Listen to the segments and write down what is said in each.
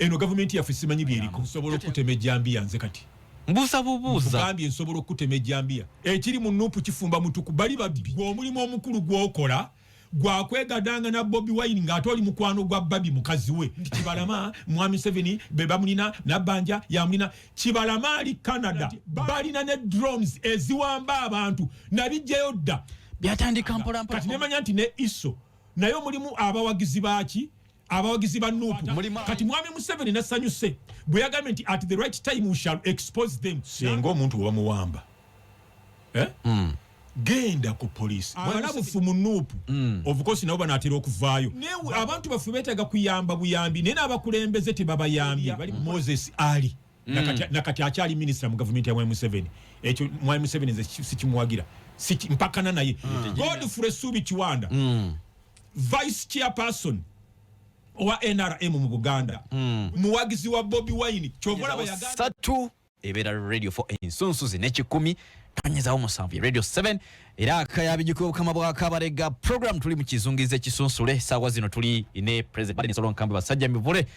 Eno gavumenti yaffe simanyi byeriko. Nsobola okutema ejjambiya nze kati. Mbuuza bubuuza. Nkugambye nsobola okutema ejjambiya. Ekiri mu Nup kifumba mutuku, bali babbi. Gwe omulimu omukulu gwokola gwakwegadanga na Bobi Wine ng'ate oli mukwano gwa Barbie mukazi we. Nti Kibalama, Mwami Museveni be bamulina, Nabbanja yamulina. Kibalama ali Canada, balina ne drones eziwamba abantu, nabijjayo dda. Byatandika mpola mpola. Kati nemanya nti ne ISO nayo mulimu abawagizi baaki, abawagizi ba Nup. Kati Mwami Museveni nasanyuse bwe yagambye nti at the right time we shall expose them. Singa omuntu bwe bamuwamba, eh? Genda ku poliisi. Abalabufu mu Nup, of course nabo banaatera okuvaayo. Abantu baffe beetaaga kuyamba buyambi, naye n'abakulembeze tebabayambye. Bali Moses Ali nakati akyali minisita mu gavumenti ya Mwami Museveni. Ekyo Mwami Museveni nze sikimuwagira, mpakana naye. Godfrey Suubi Kiwanda, vice chairperson owa NRM mu Buganda, muwagizi wa Bobi Wine. Kyova olaba yagamba Satu ebeera Radio 4 ensunsuzi n'ekikumi tonyezawo musanvu, Radio 7 era akayabijukira obukama bwa Kabalega program. Tuli mu kizungiza ekisunsule. Saawa zino tuli ne President Biden Solon Kambi Basajja Mivule.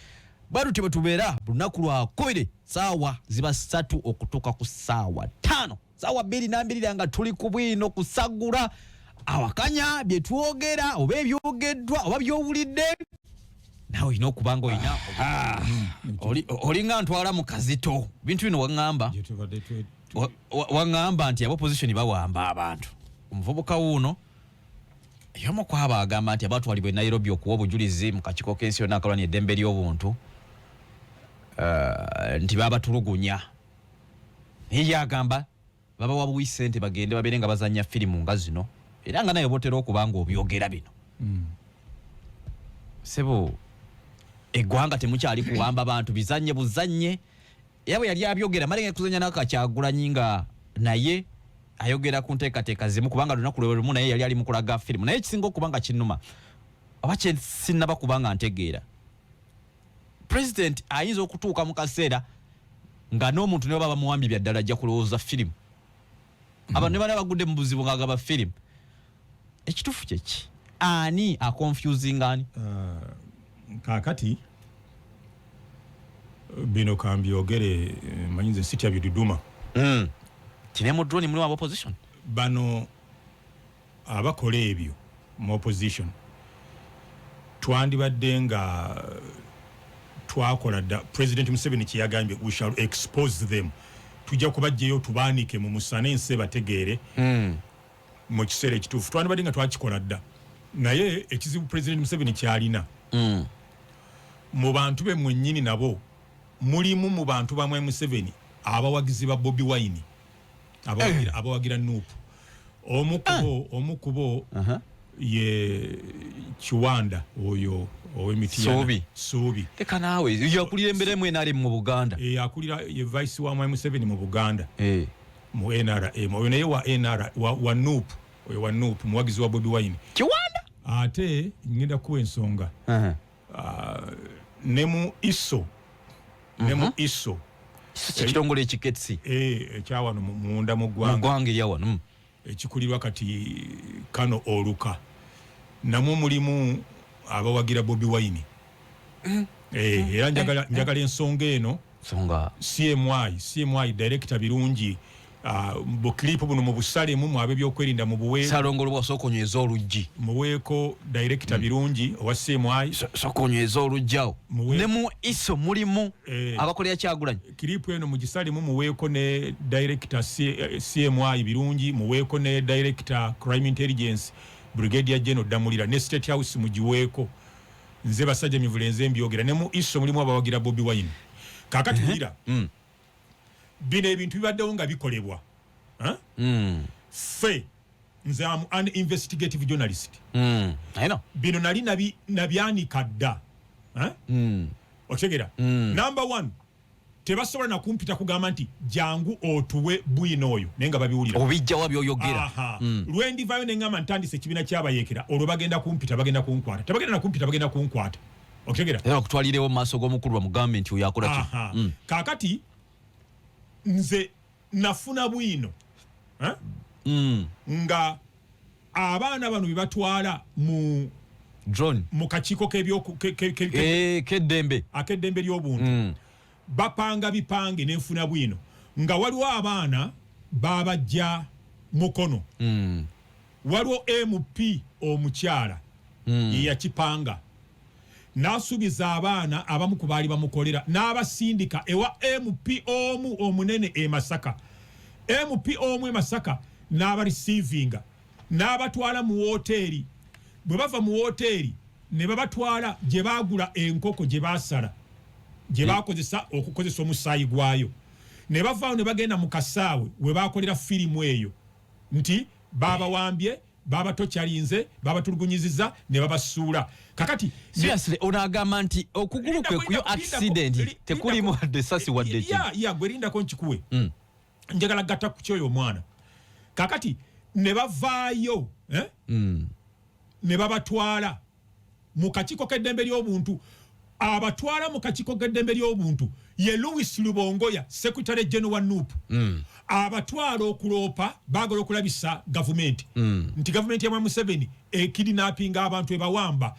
Bwe tutyo bwe tubeera lunaku lwa kubiri, saawa ziba 3 okutuuka ku saawa 5, saawa 2 nambirira nga tuli ku bwino kusagula awakanya bye twogera oba ebyogeddwa oba byowulidde. Naawe olina okuba nga olina olinga ntwala mu kazito bintu bino. Waŋŋamba waŋŋamba nti aba opposition bawamba abantu. Omuvubuka wuuno y'omu ku abo agamba nti abatwalibwa e Nairobi okuwa obujulizi mu kakiiko k'ensi yonna akalwanya eddembe ly'obuntu, nti babatulugunya, naye ye agamba babawa buwi ssente bagende babeere nga bazanya firimu nga zino. Era nga naye botera okuba nga obyogera bino, sebo, eggwanga temukyali kuwamba bantu bizanye buzanye. Era bwe yali abyogera malenga kuzanya nakakyagulanyi nga naye ayogera ku nteekateeka zimu, kubanga lunaku lwe lumu naye yali ali mu kulaga firimu. Naye ekisinga okuba nga kinnuma oba kye sinnaba kuba nga ntegeera, president ayinza okutuuka mu kaseera nga n'omuntu ne baba bamuwambye bya ddala ajja kulowooza firimu. Abantu ne bana bagudde mu buzibu ng'agaba firimu. Ekituufu kyeki? Ani aconfusing ani? Kaakati bino kambyogere, manyi nze sitya biduduma. Kine mu drone mulimu aba opposition. Bano abakola ebyo mu opposition, twandibadde nga twakola dda President Museveni kyeyagambye, "We shall expose them." Tujja kubajjayo tubaanike mu musana ensi bategeere mu kiseera ekituufu. Twandibadde nga twakikola dda, naye ekizibu President Museveni kyalina, mu bantu be mwennyini nabo mulimu, mu bantu bamwe Museveni, abawagizi ba Bobi Wine, abawagira NUP. Omu kubo ye Kiwanda oyo ow'Emityana. Suubi. Suubi. Leka naawe, yakulira embeera emu NRM mu Buganda. E, akulira, ye vice wa Mwami Museveni mu Buganda mu NRM. Oyo naye wa NR wa NUP, oyo wa NUP, muwagizi wa Bobi Wine. Kiwanda. Ate ngenda kuwa ensonga. Ne mu ISO, ne mu ISO. Ekitongole ekiketsi. Ekyawano munda mu mu ggwanga. Ggwanga eryawano. Ekikulirwa kati kano oluka, namwo mulimu abawagira Bobi Wine. Era njagala ensonga eno Songa. CMI director Birungi, bu clip buno mubusalemu mwabe ebyokwerinda mubuwe. Salongo lwa, sooka onyweze oluggi. Muweeko director Birungi owa CMI. Sooka onyweze oluggi awo. Ne mu ISO mulimu abakolera Kyagulanyi. Clip eno mugisalemu, muweeko ne director CMI Birungi, muweeko ne director crime intelligence Brigadier General Damulira, ne State House mugiweeko. Nze Basajja Mivule nze mbyogera, ne mu ISO mulimu abawagira Bobi Wine. Kakati wulira, bino ebintu bibaddewo nga bikolebwa. Huh? Ffe, nze am an investigative journalist. I know. Bino nali nabyanika dda. Huh? Okitegera? Number one, tebasobola nakumpita kugamba nti jangu otuwe bwino oyo, naye nga babiwulira. Obijjawa byoyogera? Aha. Lwendivayo neŋŋamba ntandise ekibiina kyabayeekera, olwo bagenda kumpita, bagenda kunkwata. Tebagenda nakumpita, bagenda kunkwata. Okitegera? Era bakutwalirewo mu maaso g'omukulu bamugambe nti oyo akola ki. Aha. Kaakati nze nafuna bwino, eh? Nga abaana bano bebatwala mu Drone. Mu kakiiko keddembe. Ak'eddembe ly'obuntu. Bapanga bipange nenfuna bwino nga waliwo abaana babajja Mukono. Waliwo MP omukyala yeyakipanga n'asuubiza abaana abamu ku baali bamukolera n'abasindika ewa MP omu omunene e Masaka. MP omu e Masaka n'abareceivinga n'abatwala mu woteeri. Bwe bava mu woteeri ne babatwala gye baagula enkoko gye baasala, gye bakozesa okukozesa omusaayi gwayo, ne bavaawo ne bagenda mu kasaawe we baakolera firimu eyo nti babawambye, babatokyalinze, babatulugunyiziza ne babasuula. Kakati Seriously, ono agamba nti okugulu kwe kuyo accident tekulimu wadde sasi wadde ki? Ya, gwe lindako nkikuwe. Njagala gatta ku kyoyo omwana. Kakati ne bavaayo, eh? Ne babatwala mu kakiiko k'eddembe ly'obuntu. Abatwala mu kakiiko k'eddembe ly'obuntu ye Louis Lubongoya, secretary general wa NUP. Abatwala okuloopa, baagala okulabisa gavumenti nti gavumenti ya Museveni ekidnappinga abantu, ebawamba.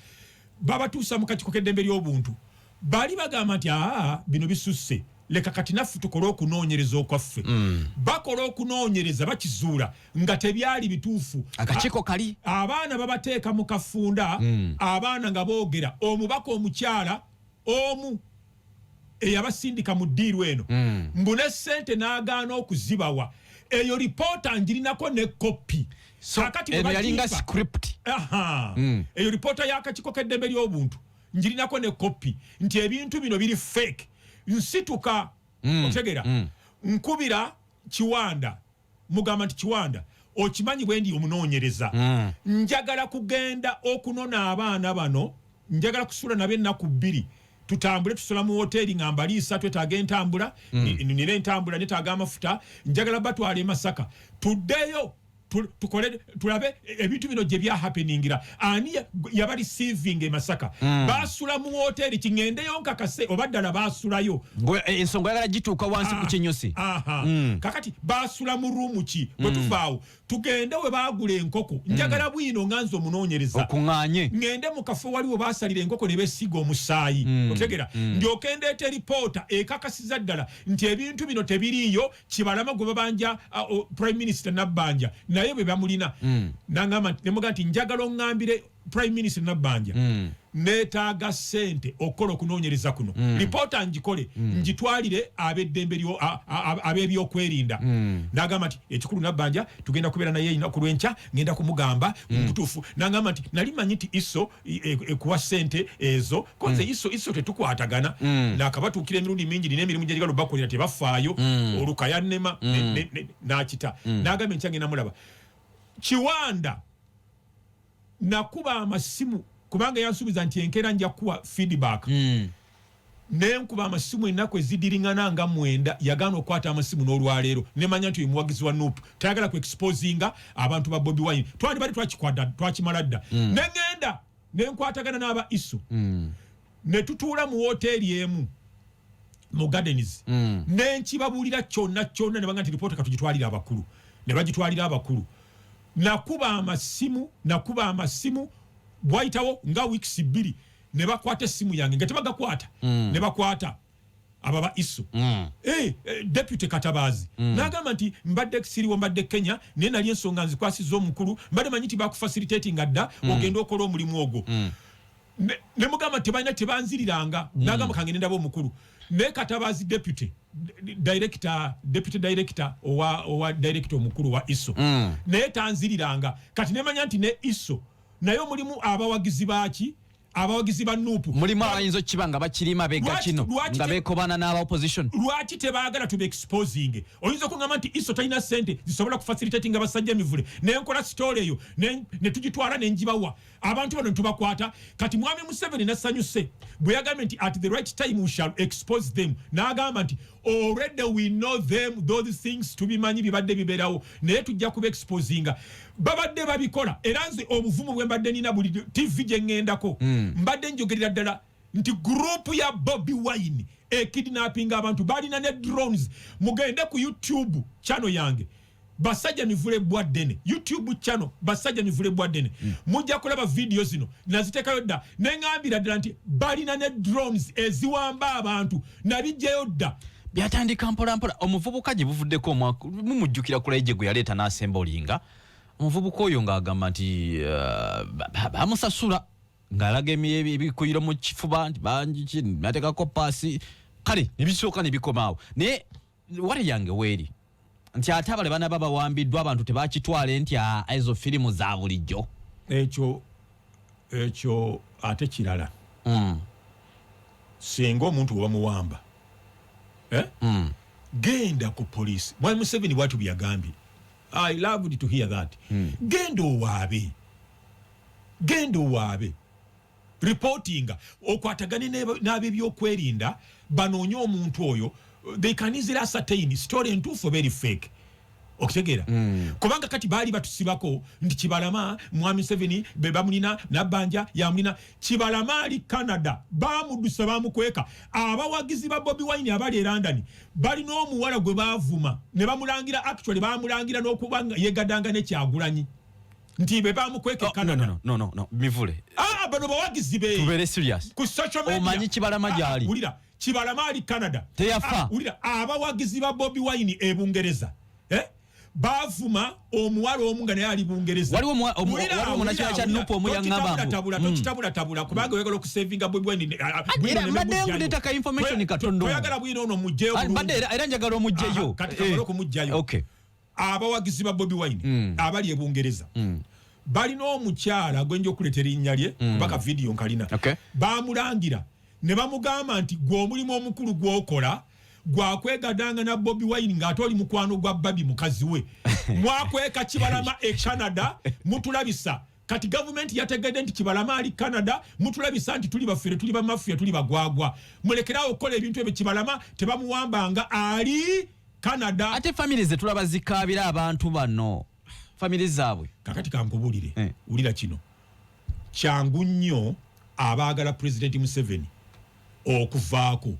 Babatuusa mu kakiiko k'eddembe ly'obuntu. Bali bagamba nti aa, bino bisusse, leka kati naffe tukole okunoonyereza okwaffe. Bakola okunoonyereza, bakizuula nga tebyali bituufu. Akakiiko kali. Abaana babateeka mu kafunda. Abaana nga boogera, omubaka omukyala omu eyabasindika mu ddiiru eno mbu ne ssente n'agaana okuzibawa. Eyo ripoota ngirinako ne kopi. So Kaakati bwe eno yalinga bagimpa- script. Aha. Eyo ripoota y'akakiiko k'eddembe ly'obuntu ngirinako ne kopi nti ebintu bino biri fake. Nsituka, otegera, nkubira Kiwanda, mugamba nti, "Kiwanda, okimanyi bwe ndi omunoonyereza. Njagala kugenda okunona abaana bano, njagala kusula nabo ennaku 2, tutambule, tusula mu woteeri nga mbaliisa, twetaaga entambula, nina entambula, netaaga amafuta, njagala batwala e Masaka, tuddeyo tukole tulabe ebintu bino gye byahappeningira, ani yaba receiving e Masaka, basula mu woteeri ki, ŋŋendeyo nkakase oba ddala basulayo." Gwe, ensonga oyagala gituuka wansi ku kinyusi. Aha. Kakati basula mu room ki? Bwe tuvaawo tugende we baagula enkoko, njagala bwino nga nze omunoonyereza okuŋŋaanye. Ŋŋende mu kafo waliwo basalira enkoko ne besiga omusaayi, otegera, ndyoke ndeeta ripoota ekakasiza ddala nti ebintu bino tebiriiyo. Kibalama gwe babanja, Prime Minister Nabbanja naye bwe bamulina, nangamba nti, nemuga nti njagala oŋŋambire Prime Minister Nabbanja, neetaaga ssente okukola okunoonyereza kuno, ripoota ngikole, ngitwalire ab'eddembe ab'ebyokwerinda. N'agamba nti ekikulu Nabbanja tugenda kubeera naye olunaku lw'enkya, ngenda kumugamba mubutuufu. N'agamba nti nali manyi nti ISO ekuwa ssente ezo, konze ISO tetukwatagana, nakabatuukira emirundi mingi, nina emirimu gyegala obakolera, tebafaayo, olukayannema n'akita. N'agamba enkya ngenda mulaba. Kiwanda nakuba amasimu kubanga yansuubiza nti enkeera nja kuwa feedback. Nenkuba amasimu ennaku ezidiriŋŋana nga 9, yagaana okukwata amasimu. N'olwaleero nemanya nti oyo muwagizi wa NUP, tayagala ku exposinga abantu ba Bobi Wine. Twandibadde twakikwata, twakimala dda. Neŋŋenda nenkwatagana n'aba ISO, ne tutuula mu woteeri emu mu Gardens, nenkibabuulira kyonna kyonna, ne baga nti ripoota katugitwalire abakulu, ne bagitwalira abakulu. Nakuba amasimu, nakuba amasimu, bwayitawo nga weeks 2 ne bakwata essimu yange nga tebagakwata, ne bakwata aba ba ISO. Deputy Katabazi n'agamba nti mbadde siriwo, mbadde Kenya, naye nali ensonga nzikwasiza omukulu, mbadde manyi nti bakufacilitatinga dda ogenda okola omulimu ogwo. Ne mugamba nti tebalina tebanziriranga. N'agamba kangende ndaba omukulu. Naye Katabazi deputy director, deputy director owa director omukulu wa ISO, naye tanziriranga. Kati nemanya nti ne ISO naye mulimu abawagizi baki, abawagizi ba NUP. Mulimu abayinza okukiba nga bakirima bega kino nga beekobana n'aba opposition. Lwaki tebaagala tube exposing? Oyinza okugamba nti ISO talina sente zisobola kufacilitatinga basajja mivule, nenkola story eyo ne tugitwala nenjibawa abantu bano netubakwata. Kati mwami Museveni nasanyuse bwe yagambye nti at the right time we shall expose them. N'agamba nti already we know them, those things tubimanyi, bibadde bibeerawo, naye tujja kuba exposinga babadde babikola. Era nze obuvumu bwe mbadde nina, buli TV gye ŋŋendako mbadde njogerera ddala nti group ya Bobi Wine ekidnapping abantu, balina ne drones. Mugende ku YouTube channel yange. Basajja Mivule Bwa Ddene, YouTube channel Basajja Mivule Bwa Ddene. Mujja kulaba vidiyo zino, naziteekayo dda, neŋŋambira ddala nti balina ne drones eziwamba abantu, nabijjayo dda. Byatandika mpolampola. Omuvubuka gye buvuddeko omwaka, mumujjukira, Kulaije gwe yaleeta n'asemba olinga omuvubuka oyo ng'agamba nti bamusasula, ng'alaga ebikuyiro mu kifuba nti bangi nateekako paasi. Kale nebisooka ne bikomaawo, naye wale yange weeri nti ate abale banaba bawambiddwa, abantu tebakitwale nti ezo firimu za bulijjo. Ekyo ate kirala. Singa omuntu bwe bamuwamba, eh? Genda ku poliisi. Mwami Museveni bwati bwe yagambye, I loved to hear that. Genda owaabe, genda owaabe, reportinga, okwatagane n'abebyokwerinda banoonye omuntu oyo. They can easily ascertain story entuufu oba eri fake, okitegeera? Kubanga kati baali batusibako nti Kibalama, mwami Museveni be bamulina, Nabbanja yamulina. Kibalama ali Canada, bamudusa, bamukweka. Abawagizi ba Bobi Wine abali e London balina omuwala gwe bavuma ne bamulangira, actually bamulangira n'okuba nga yegadanga nekyagulanyi nti be bamukweka e Oh, no, Canada. no, no, no, no. Mivule. Ah, bano bawagizi be. Tubeere serious. Ku social media. Omanyi Kibalama gy'ali? Ah, wulira, Kibalama ali Canada. Teyafa. Ah, wulira, abawagizi ba Bobi Wine e Bungereza, eh? Bavuma omuwala omu nga naye ali Bungereza. Waliwo waliwo omunakyala kya Wulira, Nupu omu yaŋŋamba mbu- Tokitabulatabula, tokitabulatabula, kubanga oyagala okusevinga Bobi Wine. Era mbadde nkuleeta ka information katono. Toyagala bwino ono mugjeyo Ah, mbadde era njagala omugjeyo. Aha, kati kamale okumuggyayo. Abawagizi ba Bobi Wine abali e Bungereza balina omukyala gwenja okuleeta erinnya lye kuba ka vidiyo nkalina. Bamulangira ne bamugamba nti gwe omulimu omukulu gwokola gwakwegadanga na Bobi Wine, ng'ate oli mukwano gwa Babi mukazi we. Mwakweka Kibalama e Canada, mutulabisa. Kati gavumenti yategedde nti Kibalama ali Canada. Mutulabisa nti tuli bafere, tuli bamafiya, tuli bagwagwa. Mulekerawo okukola ebintu ebyo. Kibalama tebamuwambanga, ali Canada. Ate family ze tulaba zikaabira abantu bano, family zaabwe. Kakati kankubulire. Wulira kino, kyangu nnyo abaagala Pulezidenti Museveni okuvaako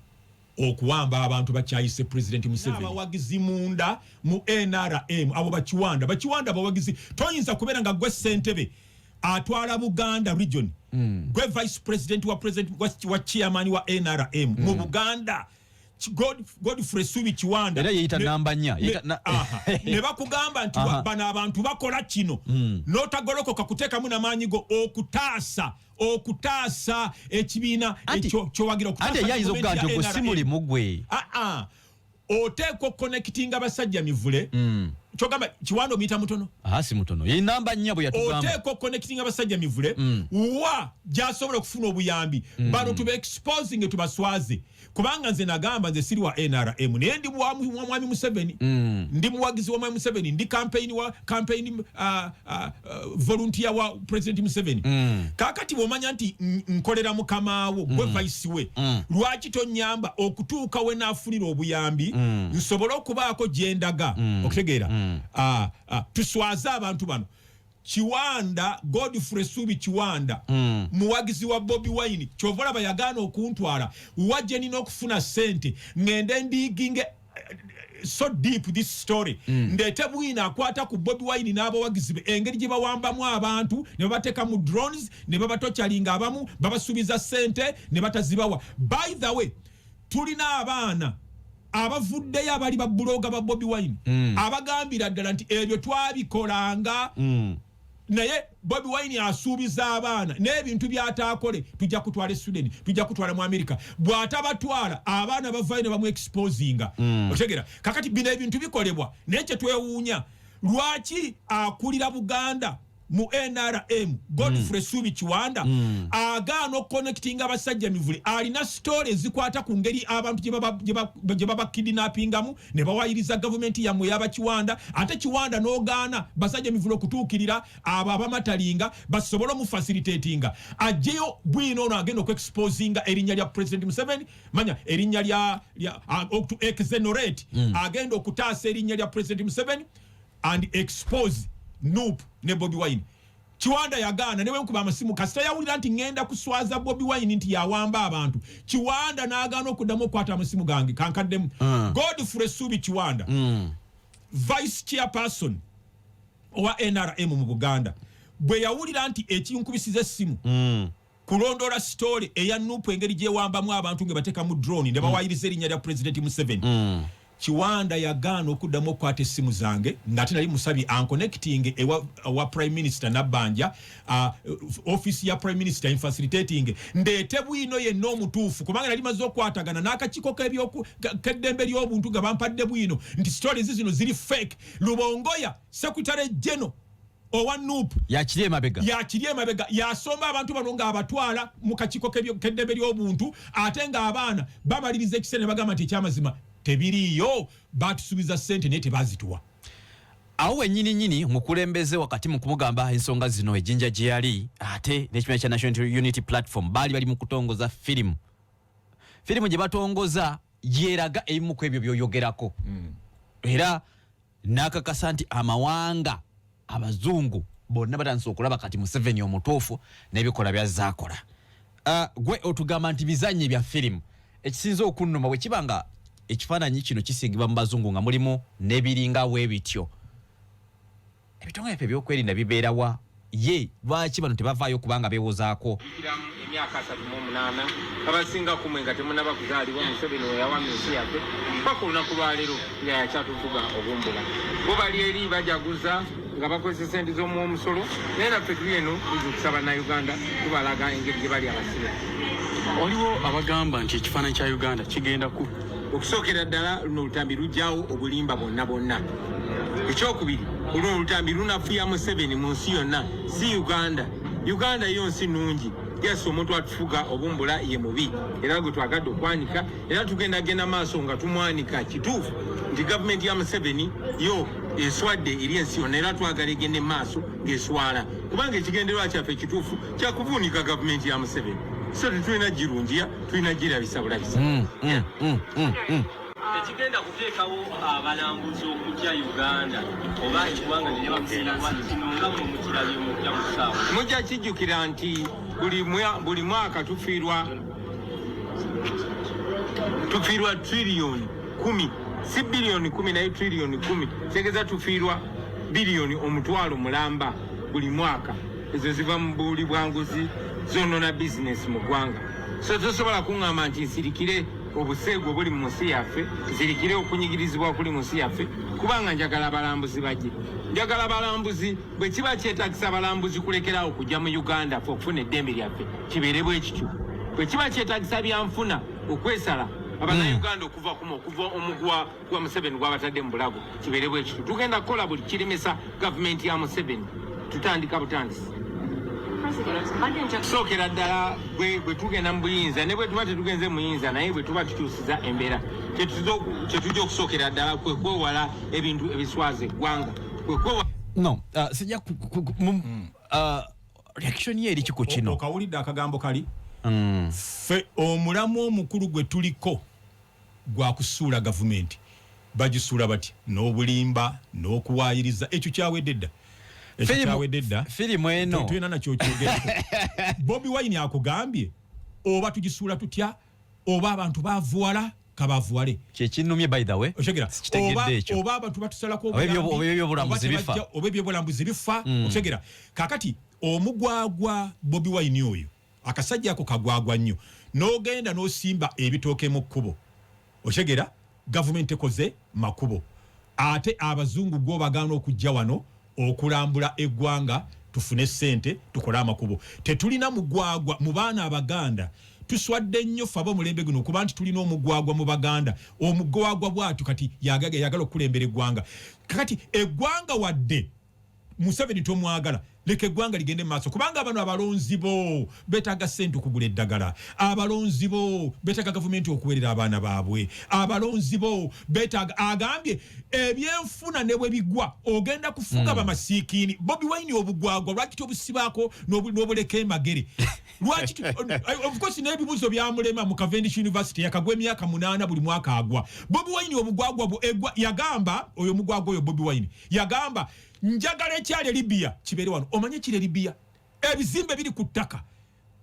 okuwamba abantu bakyayise Pulezidenti Museveni. Abawagizi munda mu NRM, abo bakiwanda, bakiwanda abawagizi. Toyinza kubeera nga gwe ssentebe atwala Buganda region, gwe vice president wa president wa chairman wa NRM mu Buganda, Godfrey Subi Kiwanda. Era yeeyita namba nnya. Ne bakugamba nti bano abantu bakola kino, n'otagolokoka kuteekamu namaanyi go okutaasa ekibiina ekyo kyowagira. Anti ye ayinza okugaa nti ogwo si mulimu gwe. Ah, ah. Oteekwa okuconnectinga Basajja Mivule. Kyogamba Kiwanda omuyita mutono? Aha, si mutono, ye namba nnya bwe yatugamba. Oteekwa okuconnectinga Basajja Mivule wa gyasobola okufuna obuyambi. Bano tuba exposing, tubaswaze, kubanga nze nagamba, nze siri wa NRM, naye ndi wa mwami Museveni. Ndi muwagizi wa mwami Museveni, ndi campaign wa campaign volunteer wa President Museveni. Kakati bwomanya nti nkolera mukamaawo, gwe vice we, lwaki tonyamba okutuuka we naafunira obuyambi nsobole okubaako gyendaga? Okutegeera? Tuswaze abantu bano. Kiwanda, Godfrey Subi Kiwanda, muwagizi wa Bobi Wine. Kyova olaba yagaana okuntwala wa gye nina okufuna sente ŋŋende ndigginge so deep this story, ndeete bwino akwata ku Bobi Wine n'abawagizi be, engeri gye bawambamu abantu ne babateeka mu drones ne babatorturinga, abamu babasuubiza sente ne batazibawa. By the way, tulina abaana abavuddeyo abali bablogger ba Bobi Wine abagambira ddala nti ebyo twabikolanga, naye Bobi Wine asuubiza abaana n'ebintu byataakole, tujja kutwala e Sweden, tujja kutwala mu America. Bw'atabatwala, abaana bavayo ne bamu exposinga. Otegera? Kakati bino ebintu bikolebwa, naye kyetwewuunya, lwaki akulira Buganda mu NRM, Godfrey Subi Kiwanda, agaana okuconnectinga Abasajja Mivule alina story ezikwata ku ngeri abantu gye babakidnappingamu ne bawayiriza gavumenti yammwe y'abakiwanda, ate Kiwanda n'ogaana Basajja Mivule okutuukirira abo abamatalinga basobole omufacilitatinga ajjeyo bwino ono agenda okuexposinga erinnya lya President Museveni, manya erinnya lya to exonerate, agenda okutaasa erinnya lya President Museveni and expose NUP ne Bobi Wine. Kiwanda yagaana ne bwenkuba amasimu. Kasita yawulira nti ŋŋenda kuswaza Bobi Wine nti yawamba abantu, Kiwanda n'agaana okuddamu okukwata amasimu gange. Kankaddemu. Godfrey Subi Kiwanda. Vice chairperson owa NRM mu Buganda bwe yawulira nti ekinkubisiza essimu kulondoola story eya NUP, engeri gyewambamu abantu nga bateekamu drone ne bawayiriza erinnya lya President Museveni, Kiwanda yagaana okuddamu okukwata essimu zange, ng'ate nali musabye anconnecting ewa Prime Minister Nabbanja, office ya Prime Minister infacilitating ndeete bwino yenna omutuufu, kubanga nali maze okukwatagana n'akakiiko k'eddembe ly'obuntu nga bampadde bwino nti stories zino ziri fake. Lubongoya, Secretary General owa NUP, yakiri emabega. Yakiri emabega, yasomba abantu bano ng'abatwala mu kakiiko k'eddembe ly'obuntu, ate ng'abaana bamaliriza ekiseera ne bagamba nti ekyamazima tebiriiyo, batusuubiza ssente naye tebazituwa. Awo wennyini nyini mukulembeze wakati mu kumugamba ensonga zino ejjinja gye yali, ate n'ekibiina kya National Unity Platform baali bali mu kutongoza firimu. Firimu gye batongoza yeraga ebimu ku ebyo by'oyogerako, era n'akakasa nti amawanga abazungu bonna batandise okulaba kati Museveni omutuufu n'ebikola byazaakola. Gwe otugamba nti bizanye bya firimu. Ekisinza okunnuma, bwe kiba nga ekifaananyi kino kisiigibwa mu bazungu nga mulimu n'ebiringa bwe bityo, ebitongole byaffe ebyokwerinda bibeerawa? Ye lwaki bano tebavaayo kubanga beewozaako? Jjukiramu emyaka 38, abasinga kumwe nga temunaba kuzaalibwa, Museveni we yawamba ensi yaffe paka olunaku lwaleero nga yakyatufuga obumbula. Bo bali eri bajaguza nga bakozesa sente z'omuwa omusolo, naye naffe tuli eno tuzuukusa Bannayuganda, tubalaga engeri gye bali abasibe. Waliwo abagamba nti ekifaananyi kya Uganda kigenda ku Okusookera ddala, luno olutambi lujjawo obulimba bwonna bwonna. Ekyokubiri, luno olutambi lunafuya Museveni mu nsi yonna, si Uganda. Uganda yo nsi nnungi, yes, omuntu atufuga obumbula ye mubi, era gwe twagadde okwanika, era tugenda genda maaso nga tumwanika. Kituufu nti gavumenti ya Museveni yo eswadde eri ensi yonna, era twagala egende maaso ng'eswala, kubanga ekigendererwa kyaffe ekituufu kyakuvuunika gavumenti ya Museveni. So tetulina girungiya, tulina girabisa bulabisa. Tekigenda kuteekawo abalambuzi okujja Uganda oba eggwanga lyebamusinga kino nga mwe mukirabye mujja mu ssaawa? Mujja kijjukira nti buli mwaka tufiirwa triliyoni 10, si biliyoni 10, naye triliyoni 10. Kitegeeza tufiirwa biliyoni 100,000 buli mwaka. Ezo ziva mu buli bwanguzi, zonona bizinesi mu ggwanga. So tosobola kuŋŋamba nti nsirikire obuseegu obuli mu nsi yaffe, nsirikire okunyigirizibwa okuli mu nsi yaffe, kubanga njagala abalambuzi bajje. Njagala abalambuzi. Bwe kiba kyetagisa abalambuzi kulekerawo kujja mu Uganda fe okufuna eddembe lyaffe, kibeere bwe kityo. Bwe kiba kyetagisa byanfuna okwesala Abannayuganda okuva kumu okuva omuguwa gwa Museveni gwabatadde mu bulago, kibeere bwe kityo. Tugenda kukola buli kiremesa gavumenti ya Museveni. Tutandika butandisi. Sookera ddala bwe tugenda mu buyinza, ne bwe tuba tetugenze mu buyinza, naye bwe tuba tukyusiza embeera, kyetujja okusookera ddala kwe kwewala ebintu ebiswaza eggwanga, kwe kwewala No, sijja reaction ye eri ki ku kino? Okawulidde akagambo kali? Ffe omulamu omukulu gwe tuliko gwa kusuula gavumenti. Bagisuula batya? N'obulimba n'okuwaayiriza. Ekyo kyawedde dda, ekyo kyawedde dda. Firimu eno. Tulina nakyo kyogereko. Bobi Wine akugambye oba tugisuula tutya, oba abantu bavuwala, kabavuwale. Kyekinnumye, by the way. Otegera? Sikitegedde ekyo. Oba abantu batusalako Oba obuyambi, oba ebyobulambuzi oba bifa. Oba ebyobulambuzi bifa. Otegera? Kakati omugwagwa Bobi Wine oyo, akasajja ako kagwagwa nnyo. N'ogenda n'osimba ebitooke mu kkubo, otegera, gavumenti ekoze makubo, ate abazungu gwo bagaana okujja wano okulambula eggwanga tufune sente tukole amakubo. Tetulina mugwagwa mu baana Abaganda. Tuswadde nnyo ffe ab'omulembe guno okuba nti tulina omugwagwa mu Baganda, omugwagwa bwatyo kati yagala okukulembera eggwanga. Kakati eggwanga, wadde Museveni tomwagala, leka eggwanga ligende mu maaso, kubanga bano abalonzi bo betaaga ssente okugula eddagala, abalonzi bo betaaga gavumenti okuweerera abaana baabwe, abalonzi bo betaaga. Agambye ebyenfuna ne bwe bigwa ogenda kufuga bamasiikiini. Bobi Wine, obugwagwa lwaki tobusibaako n'obuleka emagere? Lwaki of course n'ebibuuzo byamulema mu Cavendish University, yakagwa emyaka 8, buli mwaka agwa. Bobi Wine, obugwagwa bwo egwa. Yagamba oyo omugwagwa oyo Bobi Wine yagamba, "Njagala ekyali e Libya kibeere wano." Omanye ekiri e Libya? Ebizimbe biri ku ttaka,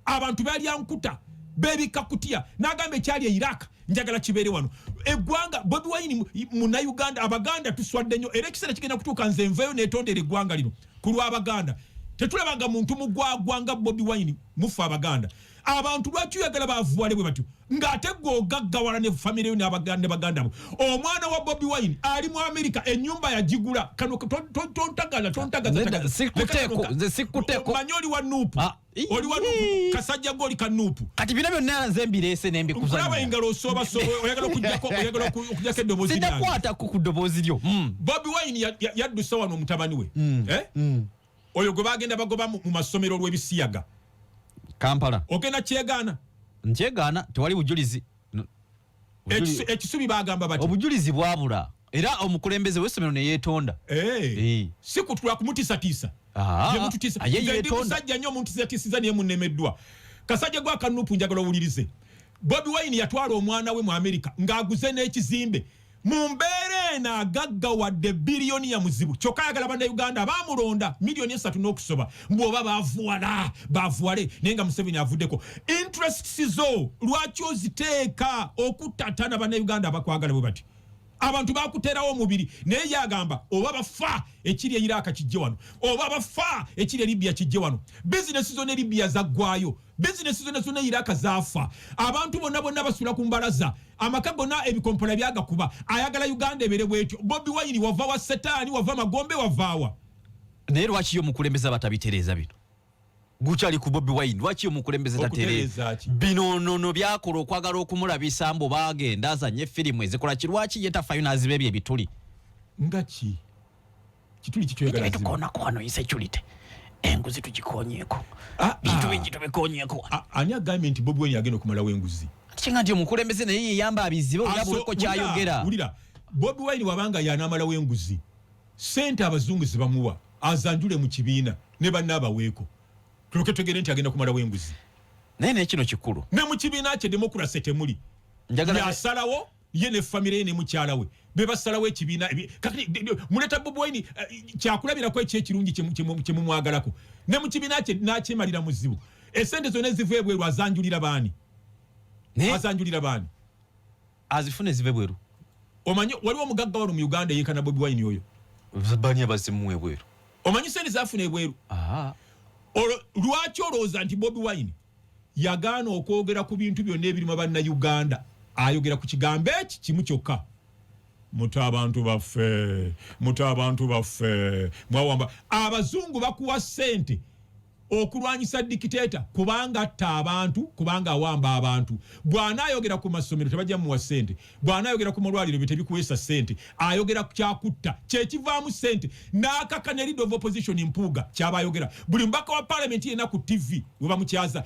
abantu balya nkuta, bebika kutya. N'agamba ekyali e Iraq. Njagala kibeere wano eggwanga. Bobi Wine Munnayuganda. Abaganda tuswadde nnyo, era ekiseera kigenda kutuuka nze nveeyo netondera eggwanga lino ku lw'Abaganda. Tetulabanga muntu mugwagwanga Bobi Wine. Mufe Abaganda, abantu lwaki oyagala bavuwale bwe batyo ng'ate gwe ogaggawala ne famire yo ne baganda bo? Omwana wa Bobi Wine ali mu Amerika, ennyumba yagigula. Kano tontagala, tontagaza. Nedda, sikuteeko, nze sikuteeko. Manyi oli wa NUP. Ah, Oli wa NUP, kasajja gwe, oli ka NUP. Kati bino byonna nze mbireese Nkulaba nembikuzanya. Engalo osoobasoba, oyagala okujjako, oyagala okujjako eddoboozi lyange. Sinakwatako ku ddoboozi lyo. Bobi Wine yaddusa wano omutabani we, eh? Oyo gwe bagenda bagoba mu masomero olw'ebisiyaga. Kampala. Ogenda kyegaana? Nkyegaana, tewali bujulizi. Ekisubi bagamba bati Obujulizi bwabula, era omukulembeze w'essomero ne yeetonda. Eh, si kutula kumutiisatiisa. Ah, Ye mututiisa. ah, ye Nze ndi yeetonda. musajja nnyo, omuntiisatiisiza niye munemeddwa. Kasajja gwa ka NUP, njagala owulirize. Bobi Wine yatwala omwana we mu Amerika ng'aguze n'ekizimbe. Mu mbeera eno agaggawadde biliyoni ya muzibu, kyokka ayagala Bannayuganda bamulonda miliyoni 3 n'okusoba mbwoba bavuwala bavuwale, naye nga Museveni avuddeko. Interests zo lwaki oziteeka okutatana Bannayuganda abakwagala bwe bati? Abantu bakuterawo omubiri, naye yagamba oba bafa ekiri e Iraka kijje wano, oba bafa ekiri e Libya kijje wano. Bizinesi zonna e Libya zaggwayo, bizinesi zonna zonna e Iraka zaafa, abantu bonna bonna basula ku mbalaza, amaka gonna ebikompola byagakuba. Ayagala Uganda ebeere bwetyo. Bobi Wine, wava wa Setaani, wava magombe, wavaawa? Naye lwaki yo omukulembeze abatabitereeza bino gukyali ku Bobi Wine? Lwaki omukulembeze Okutereeza tatereeza ki? bino nono byakola okwagala okumulabisa mbu bagenda azanye firimu ezikola ki? Lwaki ye tafayo n'aziba ebyo ebituli? Nga ki kituli kikyoyagala ziba? Tukoonako wano insecurity, enguzi tugikonyeeko, Ah, bintu ah. bingi tubikonyeko wano. Ani agambye nti Bobi Wine agenda okumalawo enguzi? Kinga nti omukulembeze naye yeyamba abizibe olabuleko kyayogera. Wulira, Bobi Wine wabanga yanamalawo enguzi, sente abazungu zebamuwa azanjule mu kibiina ne bannaabaweeko, tuloke tegere nti agenda kumalawo enguzi. Naye naye kino kikulu. Ne mu kibiina kye democracy temuli. Njagala Yasalawo ye ne famire ye ne mukyala we bebasalawo ekibiina. Kakati muleta Bobi Wine kyakulabirako eki ekirungi kyemumwagalako ne mu kibiina kye nakyemalira muzibu. Esente zonna eziva ebweru azanjulira baani? Naye Azanjulira baani? Azifune zive bweru. Omanyi waliwo omugagga wano mu Uganda yenkana Bobi Wine oyo? Bani abazimuwa ebweru? Omanyi sente zafuna ebweru? Ah. Olwo lwaki olowooza nti Bobi Wine yagaana okwogera ku bintu byonna ebirimu Bannayuganda? Ayogera ku kigambo eki kimu kyokka: muta abantu baffe, muta abantu baffe, mwawamba. Abazungu bakuwa ssente okulwanyisa dictator kubanga atta abantu, kubanga awamba abantu. Bw'anaayogera ku masomero tebajja muwa ssente, bw'anaayogera ku malwaliro bye tebikuweesa ssente. Ayogera ku kyakutta kyekivaamu ssente, n'akaka ne leader of opposition Mpuuga kyaba ayogera. Buli mubaka wa parliament yenna ku TV we bamukyaza,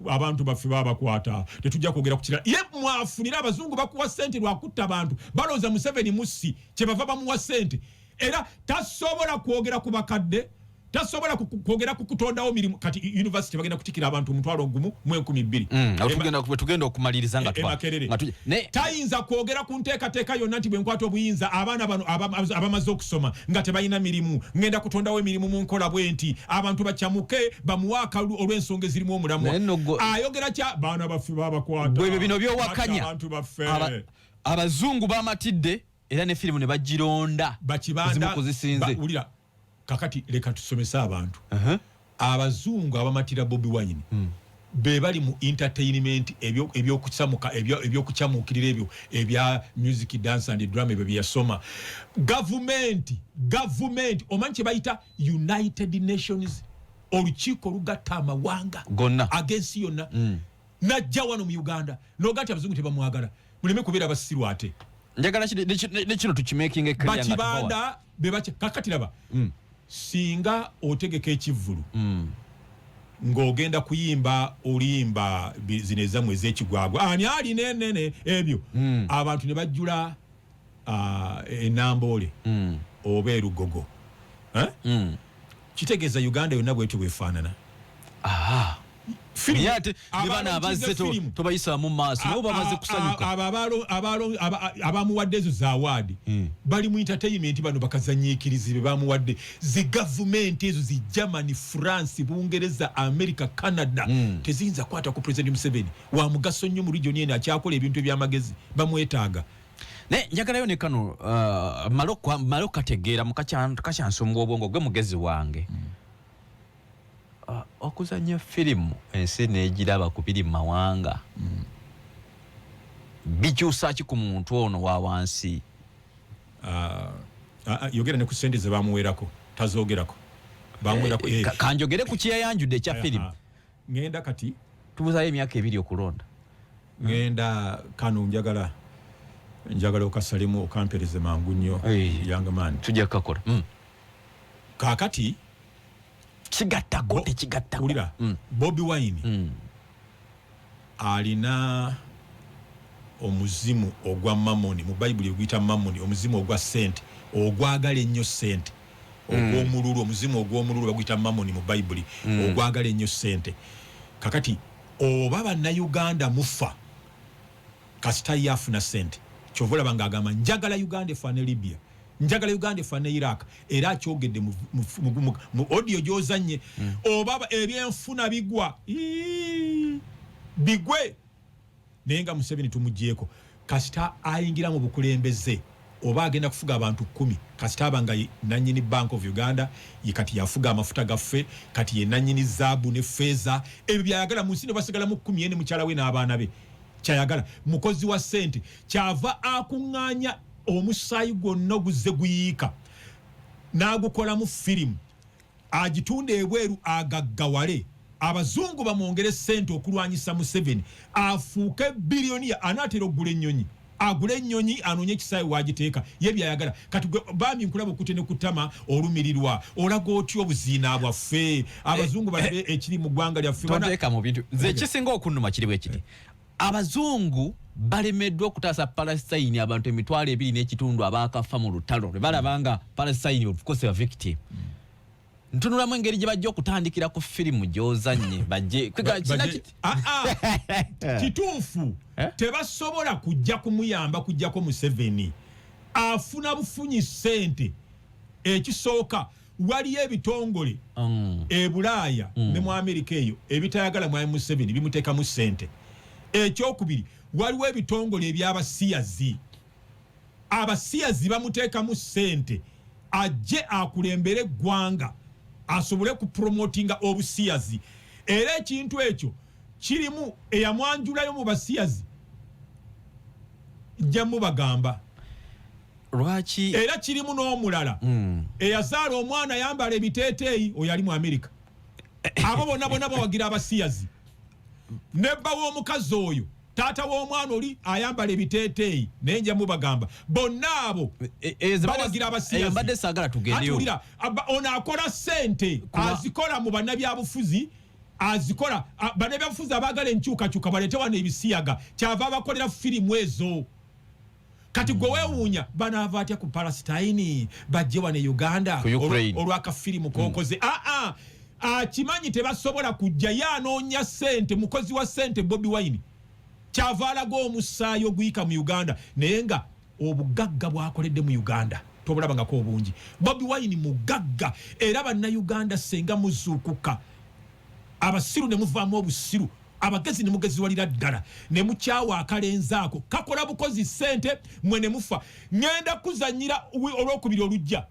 abantu baffe babakwata, tetujja kwogera ku kirala. Ye mwafunira abazungu bakuwa ssente lwakutta abantu. Balowooza Museveni mussi, kyebava bamuwa ssente. Era tasobola kwogera ku bakadde, tasobola kwogera ku kutondawo mirimu. Kati university bagenda kutikira abantu 1,012. Awo tugenda okumaliriza nga E Makerere. nga Tayinza kwogera ku nteekateeka yonna nti bwe nkwata obuyinza, abaana bano abamaze okusoma nga tebalina mirimu, ngenda kutondawo emirimu mu nkola bwe nti abantu bakyamuke bamuwe akalulu olw'ensonga ezirimu omulamwa. Naye nno Ayogera kya baana baffe babakwata. Gwe ebyo bino byowakanya. Batta abantu baffe. Abazungu bamatidde era ne firimu ne bagironda. Bakibanda Ezimu ku zisinze. Wulira, kakati leka tusomese abantu. Abazungu abamatira Bobi Wine be bali mu entertainment, ebyokusamuka, ebyokukyamuukirira, ebyo ebya music, dance and drama, ebyo byeyasoma. Gavumenti omanyi kye bayita United Nations, olukiiko olugatta amawanga Gonna. ag'ensi yonna, najja wano mu Uganda noga nti abazungu tebamwagala. Muleme kubeera basiru ate. Njagala ne kino tukimakinge clear nga tuva wano. Bakibanda bebaca. Kakati laba, singa otegeka ekivvulu ng'ogenda kuyimba oluyimba zino ezammwe ez'ekigwagwa, ani alina enene ebyo, abantu ne bajjula enamboole oba erugogo, eh? Kitegeeza Uganda yonna bwetyo bwefaanana. Ah. Naye ate ne bano abazze tobayisaamu maaso, nabo bamaze kusanyuka. Abo abamuwadde ezo za award bali mu entertainment. Bano bakazanyiikirizi be bamuwadde zi gavumenti ezo, zi Germany, France, Bungereza, America, Canada, teziyinza kukwata ku President Museveni. Wa mugaso nnyo mu region eno, akyakola ebintu ebyamagezi, bamwetaaga. Naye njagalayo ne kano male okategeera mukakyansonga obwongo gwe mugezi wange. Okuzanya firimu ensi negiraba ku biri mu mawanga bikyusa ki ku muntu ono wa wansi? Yogera ne ku sente ze bamuweerako, tazogerako, bamuweerako. Kanjogere ku kyeyayanjudde ekya firimu. Ngenda kati. Tubuzayo emyaka 2 okulonda. Ngenda kano, njagala okasalemu okampereze mangu nnyo. Young man. Tujja kukakola. Kaakati Kigattako tekigattako? Wulira. Bobi Wine alina omuzimu ogwa mamoni, mu Bayibuli oguyita mamoni, omuzimu ogwa sente, ogwagala ennyo sente, ogw'omululu. Omuzimu ogw'omululu baguyita mamoni mu Bayibuli, ogwagala ennyo sente. Kakati oba Bannayuganda mufa, kasita ye afuna sente. Kyova olaba ng'agamba, "Njagala Uganda efaane Libya, njagala Uganda efaane Iraq." Era akyogedde mu audio gy'ozannye. Oba ebyenfuna bigwa, ii, bigwe, naye nga Museveni tumugyeko. Kasita ayingira mu bukulembeze, oba agenda kufuga abantu 10, kasita aba nga nanyini Bank of Uganda, ye kati yafuga amafuta gaffe, kati ye nanyini zaabu ne feeza. Ebyo byayagala mu nsi, ne basigalamu 10, ye ne mukyala we n'abaana be. Kyayagala mukozi wa ssente, kyava akuŋŋaanya omusaayi gwonna oguzze guyiika n'agukolamu firimu, agitunda ebweru, agaggawale, abazungu bamwongere ssente okulwanyisa Museveni, afuuke billionaire. Anaatera okugula ennyonyi, agule ennyonyi, anoonye ekisaawe wagiteeka. Ye byayagala. Kati gwe bambi nkulaba okute ne kutama olumirirwa, olaga otya obuziina bwaffe, abazungu balabe ekiri mu ggwanga lyaffe? Tonteeka mu bintu. Nze ekisinga okunnuma kiri bwe kiti: abazungu balemeddwa okutaasa Palestine, abantu 25,000 abaakafa mu lutalo lwe balaba nga Palestine, of course, ba victim. Ntunulamu engeri gye bajja okutandikira ku firimu gy'ozannye, bajje ah, ah. Kituufu. Eh? Tebasobola kujja kumuyamba kujjako Museveni afuna bufunyi ssente. Ekisooka, waliyo ebitongole e Bulaaya ne mu Amerika eyo ebitayagala mwami Museveni, bimuteekamu ssente. Ekyokubiri, waliwo ebitongole ebyabasiyazi. Abasiyazi bamuteekamu ssente ajje akulembere eggwanga, asobole kupromotinga obusiyazi. Era ekintu ekyo kirimu eyamwanjulayo mu basiyazi, jja mubagamba. Lwaki? Era kirimu n'omulala eyazaala omwana ayambala ebiteeteeyi, oyo ali mu Amerika. Abo bonna bonna bawagira abasiyazi. Nebba w'omukazi oyo, taata w'omwana oli ayambala ebiteeteeyi, naye nja mubagamba bonna abo. E, e, bawagira abasiyazi. Mbadde saagala tugendeyo. Atuulira ono akola ssente, azikola mu bannabyabufuzi, azikola bannabyabufuzi abaagala enkyukakyuka, baleete wano ebisiyaga. Kyava abakolera firimu ezo. Kati gwe weewuunya banaava atya ku Palestine bajje wano e Uganda Ku Ukraine. Olwakafirimu kokoze? Aa, akimanyi tebasobola kujja. Ye anoonya ssente, mukozi wa ssente Bobi Wine. Kyava alaga omusaayi oguyika mu Uganda, naye nga obugagga bwakoledde mu Uganda tobulabangako obungi. Bobi Wine mugagga. Era Bannayuganda, senga muzuukuka, abasiru ne muvaamu obusiru, abagezi ne mugeziwalira ddala, ne mukyawa akalenzi ako kakola bukozi ssente, mwe ne mufa. Ŋŋenda kuzanyira olwokubiri olujja,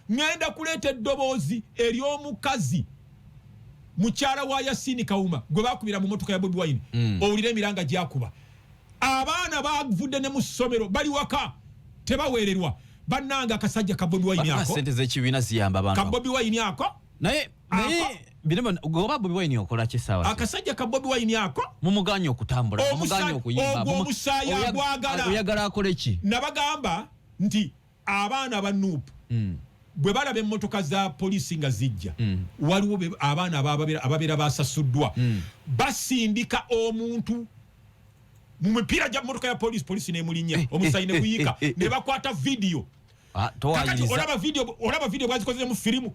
ŋŋenda kuleeta eddoboozi ery'omukazi mukyala wa Yasini Kawuma gwe bakubira mu motoka ya Bobi Wine. Owulire emiranga gyakuba. Abaana bavudde ne mu ssomero, bali waka tebaweererwa. Bannanga, akasajja ka Bobi Wine ako, sente z'ekibiina ziyamba abantu. Ka Bobi Wine ako. Naye naye bino, goba Bobi Wine okola ki essaawa zino? Akasajja ka Bobi Wine ako. Mumuganye okutambula, mumuganye okuyimba. Ogwo omusaayi agwagala. Oyagala akole ki? Nabagamba nti abaana ba NUP bwe balaba emmotoka za poliisi nga zijja, waliwo abaana ababeera basasuddwa, basindika omuntu mu mipiira gya mmotoka ya poliisi, poliisi nemulinnya, omusaayi ne guyiika, ne bakwata vidiyo. Ah, Kakati olaba video, olaba video bwazikozemu firimu.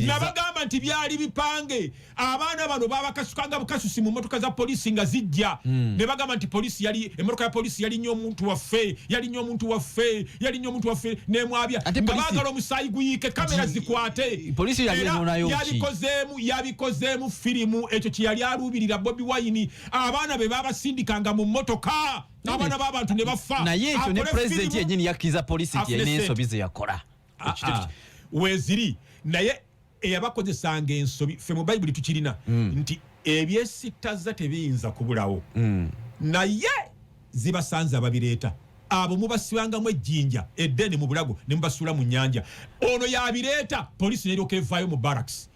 Nabagamba nti byali bipange. Abaana bano babakasukanga bukasusi mu motoka za polisi nga zijja. Ne bagamba nti polisi yali, emotoka ya polisi yali nnyo omuntu waffe, yali nnyo omuntu waffe, yali nnyo omuntu waffe, nemwabya nga baagala omusaayi guyiike, kamera zikwate. Polisi yali enonayo ki? Yabikozeemu firimu. Ekyo kye yali aluubirira Bobi Wine. Abaana be babasindikanga mu motoka, abaana b'abantu ne bafa. Naye ekyo ne president yennyini yakkiriza polisi nti yalina ensobi ze yakola. Weeziri, naye eyabakozesanga ensobi, ffe mu Bayibuli tukirina nti ebyesittaza tebiyinza kubulawo, naye zibasanze ababireeta. Abo mubasibangamu ejjinja eddene mu bulago ne mubasuula mu nnyanja. Ono yabireeta, polisi neryoka evaayo mu barracks.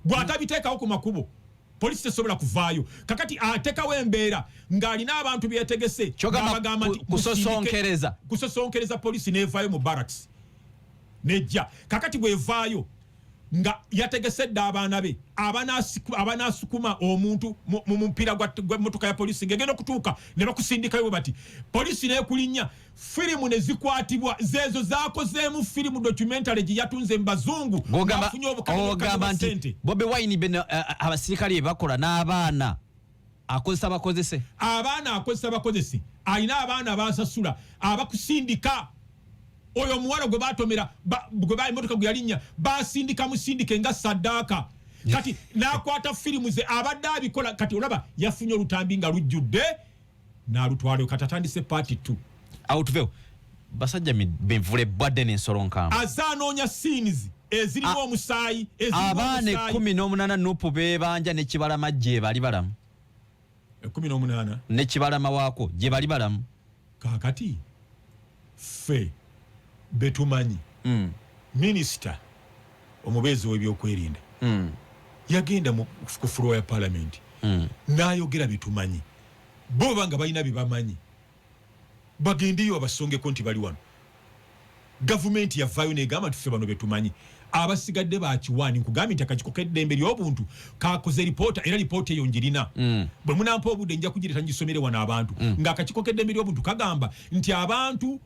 Bw'atabiteekawo ku makubo, polisi tesobola kuvaayo. Kakati atekawo embeera ng'alina abantu byetegese, n'abagamba nti kusosonkereza, kusosonkereza, polisi n'evaayo mu barracks nejja. Kakati bwevaayo nga yategese dda abaana be abanasukuma omuntu mu mupiira gw'emmotoka ya polisi, ng'egenda okutuuka ne bakusindikayo bati polisi n'ekulinnya. Firimu ne zikwatibwa, zeezo zakozeemu firimu documentary gye yatunze mu bazungu. N'afunye obukadde nti Bobi Wine beno abasirikale bakola n'abaana akozesa bakozese, abaana akozesa bakozese, alina abaana basasula abakusindika. Oyo omuwala gwe batomera, gwe ba emotoka gwe yalinnya, basindika musindike nga saddaaka. Kati n'akwata firimu ze abadde abikola. Kati olaba yafunye olutambi nga lujjudde n'alutwalayo. Kati atandise part 2. Awo tuveewo. Basajja mivule bwadde n'ensolo nkambwe. Azze anoonya scenes ezirimu omusaayi. Abaana 18 Nupu beebanja ne Kibalama gye bali balamu. 18 ne Kibalama waako gye bali balamu. Kaakati ffe betumanyi, minisita omubeezi w'ebyokwerinda yagenda ku floor ya palamenti n'ayogera byetumanyi. Bo banga balina bye bamanyi, bagendeyo babasongeko nti bali wano. Gavumenti yavaayo negamba nti ffe bano betumanyi, abasigadde bakiwaani. Nkugambye nti akakiiko k'eddembe ly'obuntu kakoze ripoota, era ripoota eyo njirina. Bwe munampa obudde nja kugireeta ngisomere wano abantu. Ng'akakiiko k'eddembe ly'obuntu kagamba nti abantu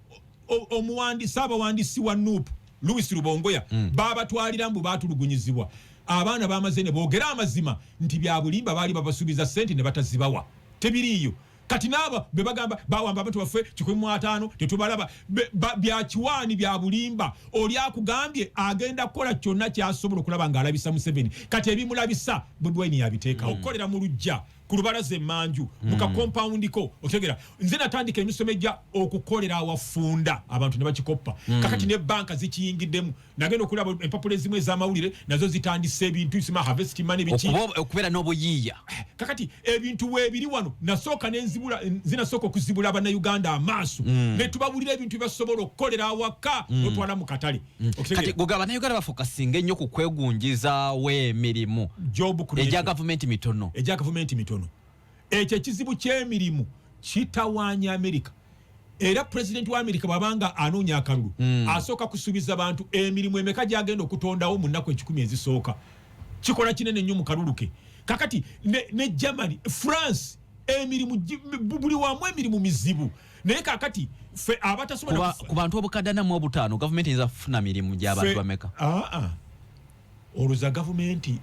omuwandiisi, abawandiisi wa NUP Louis Rubongoya babatwalira mbu batulugunyizibwa. Abaana bamaze ne boogera amazima nti bya bulimba, baali babasuubiza ssente ne batazibawa, tebiriiyo. Kati n'abo be bagamba bawamba abantu baffe 150 tetubalaba, bya kiwaani, bya bulimba. Oli akugambye agenda kukola kyonna kyasobola okulaba ng'alabisa Museveni. Kati ebimulabisa Bobi Wine yabiteekawo. Okukolera mu luggya ku lubalaza emmanju mu kakompawundiko, otegera nze natandika emisomo ejja okukolera awafunda, abantu ne bakikoppa. Kakati ne banka zikiyingiddemu. Nagenda okulaba empapula ezimu ez'amawulire nazo zitandise ebintu sima harvest money biki, okubeera n'obuyiiya. Kakati ebintu weebiri wano, nasooka nenzibula, zinasooka okuzibula Abannayuganda amaaso ne tubabulira ebintu byebasobola okukolera awaka otwala mu katale. Kati goga Abannayuganda bafokasinga ennyo ku kwegunjizaawo emirimu egya gavumenti mitono. Egya gavumenti mitono. Ekyo ekizibu ky'emirimu kitawaanya Amerika. Era pulezidenti wa Amerika bw'abanga anoonya akalulu, asooka kusuubiza bantu emirimu emeka gy'agenda okutondawo mu nnaku 100 ezisooka. Kikola kinene nnyo mu kalulu ke. Kakati ne Germany, France, emirimu buli wamu emirimu mizibu. Naye kakati ffe abatasobola ku bantu obukadde 45, gavumenti eyinza kufuna mirimu gy'abantu bameka? Olowooza gavumenti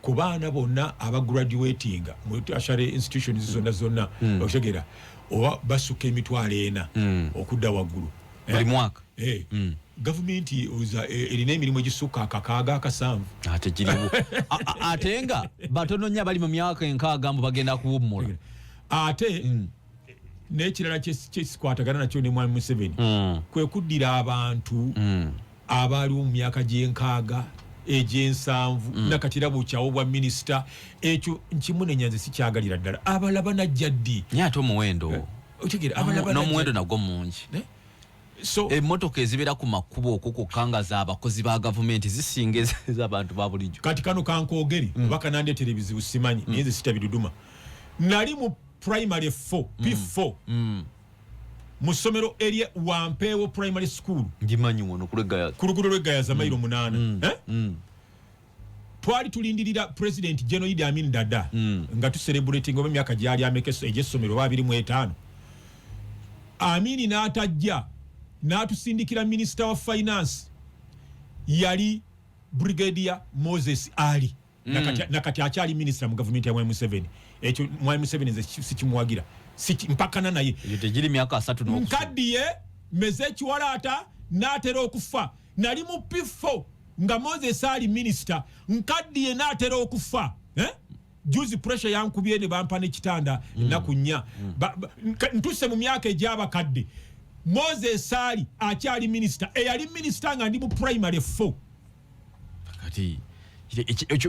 ku baana bonna abagraduatinga mu tertiary institutions zonna zonna, okitegeera, oba basukka 400 okudda waggulu buli mwaka? Gavumenti olowooza erina emirimu egisukka 600, 700? Ate giriwo, ate nga batono nnyo abali mu myaka 60 mbu bagenda kuwummula. Ate n'ekirala kyesikwatagana nakyo ne Mwami Museveni kwe kuddira abantu abaaliwo mu myaka gy'60, gy'70, nakati era bukyawo bwa minisita. Ekyo nkimunenya, nze sikyagalira ddala. Abalala banajja ddi? Naye ate omuwendo Otegeera, abalala banajja n'omuwendo nagwo mungi. So emmotoka ezibeera ku makubo okwo kwokka nga z'abakozi ba gavumenti zisinga ez'abantu ba bulijjo. Kati kano kankoogere, oba kanandeetera ebizibu simanyi, naye nze sita biduduma. Nali mu primary 4, P4, mu ssomero erye Wampeewo Primary School. Ngimanyi, wano kulwegayaza. Ku luguudo lw'Eggayaza, mayiro 8. Eh? Twali tulindirira President General Idi Amin Dada nga tucelebrating oba emyaka gyali ameka egy'essomero, oba 25. Amini n'atajja. N'atusindikira minisita wa finance, yali Brigadier Moses Ali. Nakati akyali minisita mu gavumenti ya Mwami Museveni. Ekyo Mwami Museveni nze sikimuwagira, mpakana naye. Egyo tegiri myaka 30 n'okusoma. Nkaddiye, meze ekiwalaata, n'atera okufa. Nali mu P4 nga Moses Ali minisita. Nkaddiye, n'atera okufa, eh? Juzi pressure yankubye ne bampa n'ekitanda ennaku 4. Ntuse mu myaka egy'abakadde, Moses Ali akyali minisita, eyali minisita nga ndi mu primary 4. Kati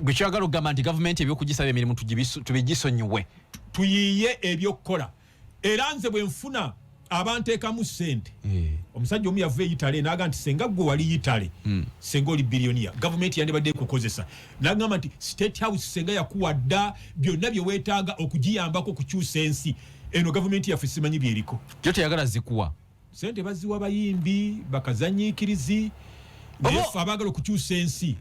gwe kyagala okugamba nti gavumenti ebyokugisaba emirimu tubigisonyiwe? Tuyiiye ebyokukola. Era nze bwe nfuna abanteekamu ssente, omusajja omu yava e Italy naga nti senga gwe wali Italy, senga oli billionaire, gavumenti yandibadde ekukozesa. Nagamba nti State House senga yakuwa dda byonna bye weetaaga okugiyambako okukyusa ensi eno. Gavumenti yaffe simanyi byeriko. Kyo teyagala zikuwa. Sente baziwa bayimbi, bakazanyiikirizi, naye ffe abaagala okukyusa ensi,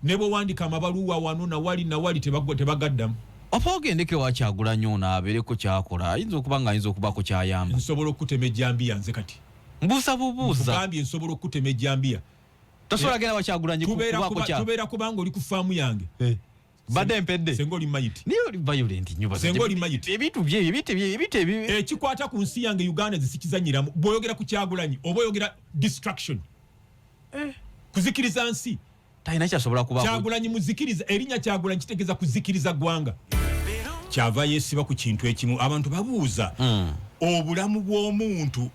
ne bwewandika amabaluwa wano nawali nawali, tebagaddamu. Oba ogendeko ewa Kyagulanyi, ono abeereko kyakola, ayinza okuba nga ayinza okubaako kyayamba. Nsobola okutema ejjambiya nze kati. Mbuusa bubuuza. Nkugambye, nsobola okutema ejjambiya. Tosobola genda wa Kyagulanyi Tubeera kubaako kya Tubeera kubanga oli ku faamu yange. Badde mpedde. Senga oli mayiti. Naye oli violent nnyo. Senga oli mayiti. Ebintu bye ebintu Ekikwata ku nsi yange Uganda nze sikizanyiramu. Bw'oyogera ku Kyagulanyi oba oyogera destruction, kuzikiriza nsi. Talina kyasobola kubaako. Kyagulanyi muzikiriza. Erinnya Kyagulanyi kitegeeza kuzikiriza ggwanga. Kyava yeesiba ku kintu ekimu. Abantu babuuza, obulamu bw'omuntu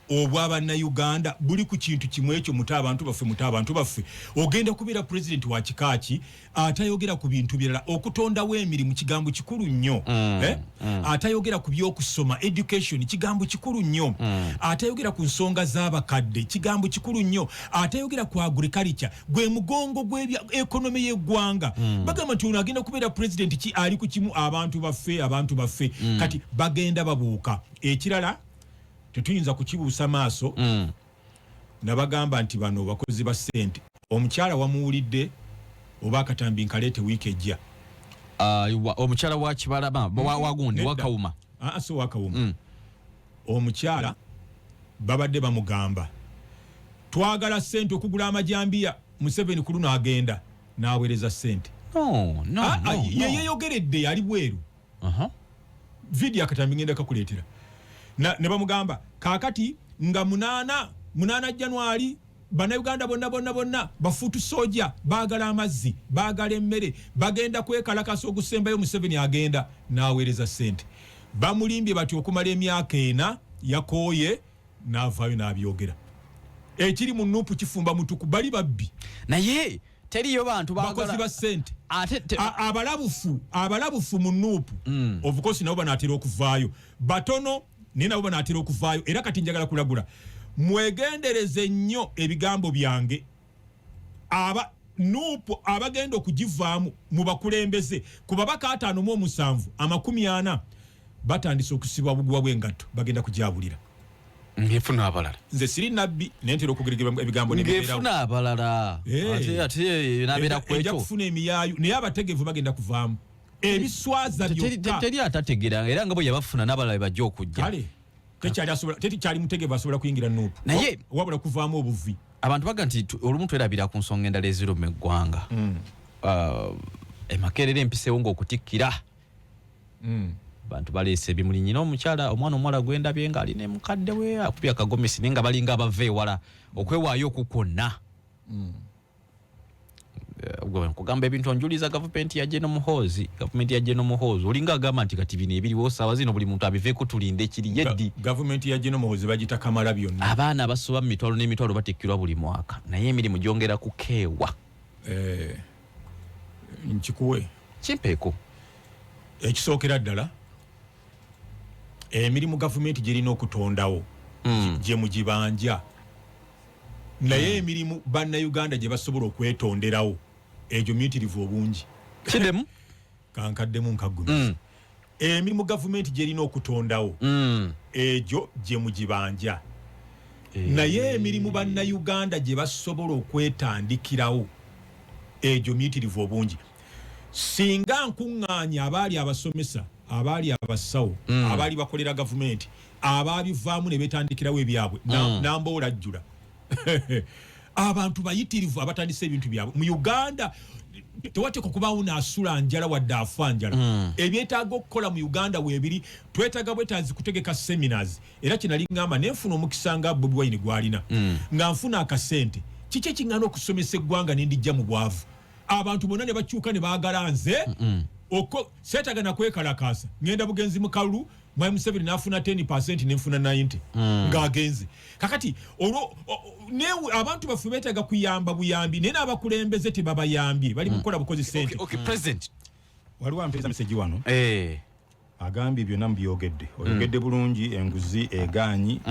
obwabannayuganda buli ku kintu kimu ekyo: mute abantu baffe, mute abantu baffe. Ogenda kubeera pulezidenti wa kikaaki atayogera ku bintu birala? Okutondawo emirimu kigambo kikulu nnyo, eh? Atayogera ku byokusoma, education, kigambo kikulu nnyo. Atayogera ku nsonga z'abakadde, kigambo kikulu nnyo. Atayogera ku agriculture, gwe mugongo gw'ebya economy y'eggwanga. Bagamba nti ono agenda kubeera pulezidenti ki ali ku kimu: abantu baffe, abantu baffe? Kati bagenda babuuka. Ekirala tetuyinza kukibuusa maaso. Nabagamba nti bano bakozi ba ssente. Omukyala wamuwulidde oba akatambi nkaleete wiiki ejja? Ah, omukyala wa Kibalama, wagundi? Nedda. Wakawuma? Ah, so Wakawuma. Omukyala babadde bamugamba twagala ssente okugula amajambiya. Museveni ku luno agenda n'aweereza ssente. No, no. Ah, No, ah, no. ye yeyogeredde, ali bweru. Vidiyo akatambi ngenda kakuleetera. Ne bamugamba kaakati nga 8 January, Bannayuganda bonna bonna bonna ba foot soldier baagala amazzi, baagala emmere, bagenda kwekalakasa ogusembayo. Museveni agenda n'aweereza ssente. Bamulimbye bati okumala emyaka 4, yakooye n'avaayo n'abyogera. Ekiri mu NUP kifumba mutuku, bali babbi. Naye teriyo bantu Bakozi ba ssente. Ate Abalabufu mu NUP, of course nabo banaatera okuvaayo, batono naye nabo banaatera okuvaayo. Era kati njagala kulagula, mwegendereze nnyo ebigambo byange. Aba NUP abagenda okugivaamu mu bakulembeze, ku babaka 57, 40 batandise okusibwa buguwa bw'engatto, bagenda kujabulira. Ngefuna abalala. Nze siri nabbi, naye ntera okugeragera ebigambo nebibeerawo. Ngefuna abalala. Ate nabeera ku Ejja ekyo. kufuna emiyaayu, naye abategeevu bagenda kuvaamu ebiswaza byokka. Teri atategeera, era nga bwe yabafuna n'abalala bajja okujja. Kale tekyali asobola, tekyali mutegeevu asobola kuyingira NUP. Wabula kuvaamu obuvi. Abantu baga nti olumu twerabira ku nsonga endala eziruma eggwanga. Emakerera empiseewo ng'okutikkira bantu baleese ebimuli, nyina omukyala, omwana omuwala gwendabye nga alina mukadde we akubye akagomesi, naye nga balinga abava ewala okwewaayo okwo kwonna. Gwe nkugamba ebintu onjuliza gavumenti ya General Muhoozi, gavumenti ya General Muhoozi olinga agamba nti kati bino ebiriwo saawa zino buli muntu abiveeko, tulinde kiri yeddi. Gavumenti ya General Muhoozi bagita kamala byonna. Abaana abasoba mu mitwalo n'emitwalo batikkirwa buli mwaka, naye emirimu gyongera kukeewa. Nkikuwe. Kimpeeko. Ekisookera ddala, emirimu gavumenti gyerina okutondawo gye mugibanja, naye emirimu Bannayuganda gye basobola okwetonderawo egyo miyitirivu obungi. Kiddemu. Kankaddemu nkaggumiza. Emirimu gavumenti gyerina okutondawo egyo gye mugibanja, naye emirimu Bannayuganda gye basobola okwetandikirawo egyo miyitirivu obungi. Singa nkuŋŋaanya abaali abasomesa, abaali abasawo, abaali bakolera gavumenti, Ababivaamu ne betandikirawo ebyabwe. Namboola ajjula abantu bayitirivu abatandise ebintu byabwe mu Uganda. Tewateekwa kubaawo naasula njala wadde afa njala. Ebyetaaga okukola mu Uganda weebiri, twetaaga bwetaazi kutegeka seminars. Era kyenali ngamba, nenfuna omukisa nga Bobi Wine gwalina, nga nfuna akasente, kiki ekiŋŋana okusomesa eggwanga nendijja mu bwavu, abantu bonna ne bakyuka ne baagala nze? Oko seetaaga nakwekalakaasa, ŋŋenda bugenzi mu kalulu, Mwami Museveni n'afuna 10, nenfuna 90 ng'agenze. Kakati olwo newe abantu baffe beetaaga kuyamba buyambi, naye n'abakulembeze tebabayambye, bali mukukola bukozi sente. Okay, president. Waliwo ampeereza message wano, agambye byonna mubyogedde, oyogedde bulungi, enguzi egaanyi,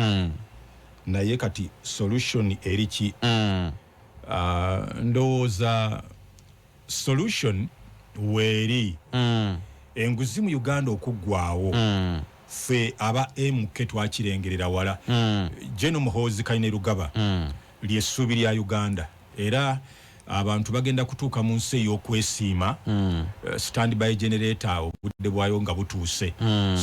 naye kati solution eri ki? Ndowooza solution weeri. Enguzi mu Uganda okuggwawo, ffe aba MK twakirengerera wala. Gen Muhoozi Kainerugaba lyessuubi lya Uganda, era abantu bagenda kutuuka mu nsi ey'okwesiima. Standby generator obudde bwayo nga butuuse,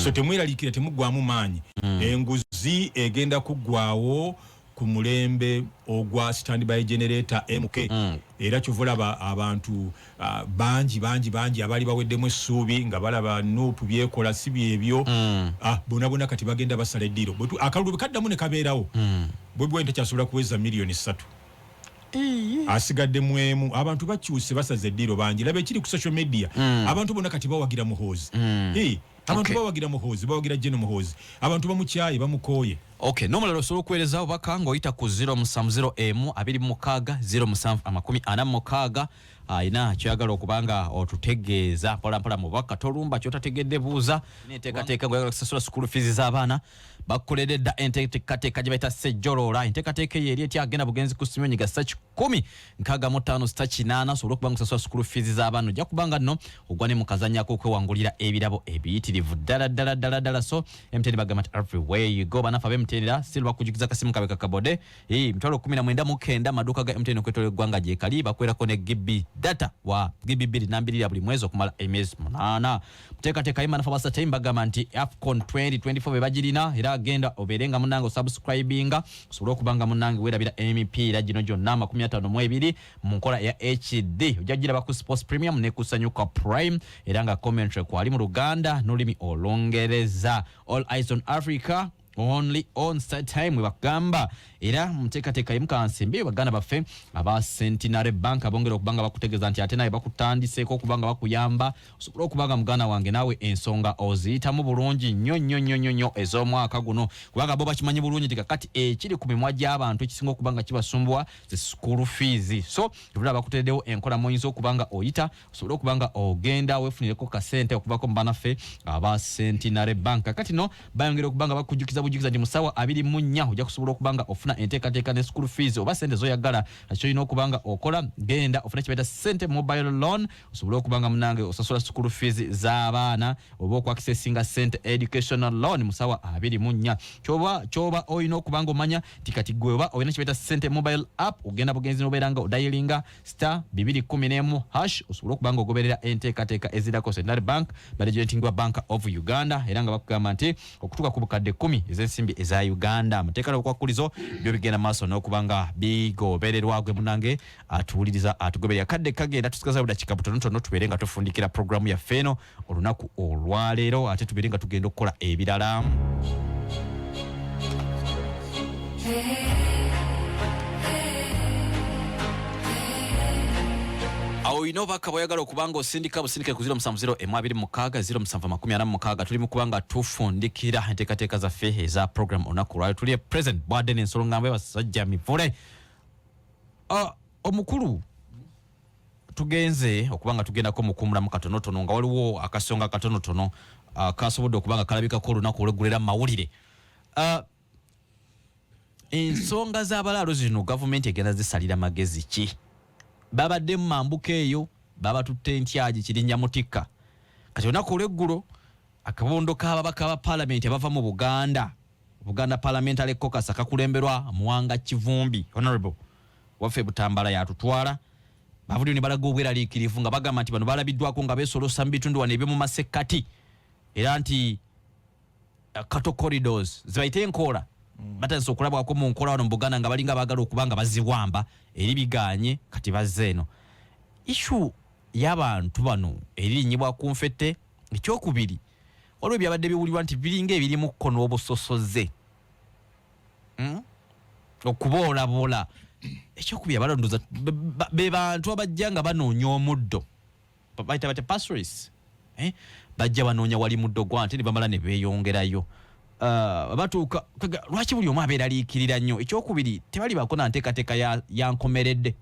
so temweraliikire, temuggwamu maanyi. Enguzi egenda kuggwawo ku mulembe ogwa standby generator MK. Era kyova olaba abantu bangi bangi bangi abaali baweddemu essuubi nga balaba NUP byekola si byebyo, bonna bonna kati bagenda basala eddiiro. Akalulu bwe kaddamu ne kabeerawo, Bobi Wine takyasobola kuweza miliyoni 3, asigadde mwemu. Abantu bakyuse, basaze eddiiro bangi. Laba ekiri ku social media, abantu bonna kati bawagira Muhoozi. Hey, abantu bawagira Muhoozi, bawagira Gen Muhoozi. Abantu bamukyaye, bamukooye. Okay, n'omulala osobola okuweereza obubaka ng'oyita ku 070 m 26 07 46. Ayina kyoyagala okuba nga otutegeeza mpolampola mu bubaka. Tolumba, kyotategedde buuza. Enteekateeka ng'oyagala kusasula school fees z'abaana, bakukoledde dda enteekateeka gye bayita Sejjoloola. Enteekateeka eyo eri etya? Agenda bugenzi ku simu, onyiga *165 *8, osobole okuba nga osasula school fees z'abaana. Ojja kuba nga nno ogwa ne mu kazannyo ak'okwewangulira ebirabo ebiyitirivu ddala ddala ddala ddala. So MTN bagamba nti everywhere you go. Banafe ab'MTN era still bakujukiza kasimu kabe kakabode 199,000. Amaduuka ga MTN okwetola eggwanga gyekali, bakwerako ne GB data wa GB 2 nambirira buli mwezi okumala emyezi 8. Muteekateeka ye banafe aba StarTimes bagamba nti AFCON 2024 be bagirina, era agenda obeere nga munange osubscribinga osobole okuba nga munange weerabira emipiira gino gyonna 52 mu nkola ya HD. Ojja kugiraba ku Sports Premium ne ku Sanyuka Prime, era nga commentary kwali mu Luganda n'olulimi Olungereza. All eyes on Africa, only on StarTimes we bakugamba. Era muteekateeka yemu kansimbi, baganda baffe aba Centenary Bank abongera okuba nga bakutegeeza nti ate naye bakutandiseeko okuba nga bakuyamba osobole okuba nga muganda wange naawe ensonga oziyitamu bulungi nnyo nnyo nnyo nnyo nnyo ez'omwaka guno, kubanga bo bakimanyi bulungi nti kakati ekiri ku mimwa gy'abantu ekisinga okuba nga kibasumbuwa ze school fees. So tebula bakutereddewo enkola muyinza okuba nga oyita osobole okuba nga ogenda weefunireko kasente okuvako mu banaffe aba Centenary Bank. Kakati no bayongera okuba nga bakujjukiza bujjukiza nti mu ssaawa 24 ojja kusobola okuba nga ofuna enteekateeka ne school fees oba sente zoyagala. Kyolina okuba nga okola, genda ofune kibaita sente mobile loan, osobole okuba nga munange osasula school fees z'abaana, oba okwakisesinga sente educational loan mu ssaawa 24. Kyoba olina okuba nga omanya nti kati gwe oba olina kibaita sente mobile app, ogenda bugenzi nobeera nga odayilinga *211# osobole okuba nga ogoberera enteekateeka ezirako. Centenary Bank baregulatingwa Bank of Uganda, era nga bakugamba nti okutuuka ku bukadde 10 ez'ensimbi eza Uganda. Amateeka n'obukwakulizo byo bigenda maaso n'okuba nga bigobererwa. Gwe munange atuwuliriza, atugoberera, kadde kagenda, tusigaza budakika butonotono tubeere nga tufundikira programu yaffe eno olunaku olwaleero, ate tubeere nga tugenda okukola ebirala. Awo olina obubaka bw'oyagala okuba nga osindika, busindike ku 070 emu 26 07 46. Tuli mu kuba nga tufundikira enteekateeka zaffe eza program olunaku olwaleero. Tuli president Bwaden Ensolo Ngambo basajja mivule. Omukulu, tugenze okuba nga tugendako mukuumulamu katonotono nga waliwo akasonga katonotono kasobodde okuba nga kalabikako olunaku olweggulera mu mawulire. Ensonga z'abalaalo zino gavumenti egenda zisalira magezi ki? Babadde mu mambuka eyo, babatutte ntyagi kirinnya mutikka. Kati olunaku olweggulo akabondo k'ababaka ba paalamenti abava mu Buganda, Buganda Parliamentary Caucus, akakulemberwa Muwanga Kivumbi, honorable waffe Butambala yatutwala, bavuddeyo ne balaga obweraliikirivu nga bagamba nti bano balabiddwako nga beesolosa mu bitundu wano eby'omu masekkati, era nti Cattle corridors zibayite enkoola, batandise okulabwako mu nkola wano mu Buganda nga balinga baagala okuba nga baziwamba, eri biganye. Kati bazze eno issue y'abantu bano eririnyibwa ku nfette. Ekyokubiri, waliwo ebyabadde biwulirwa nti biringa ebirimu kko n'obusosoze, Okuboolabola. Ekyokubiri, abalondoza be bantu abajja nga banoonya omuddo, bayita batya, pastoralists, eh? Bajja banoonya wali muddo gwa nte ne bamala ne beeyongerayo. Batuuka lwaki buli omu abeeraliikirira nnyo? Ekyokubiri, tebali bako na nteekateeka ya nkomeredde.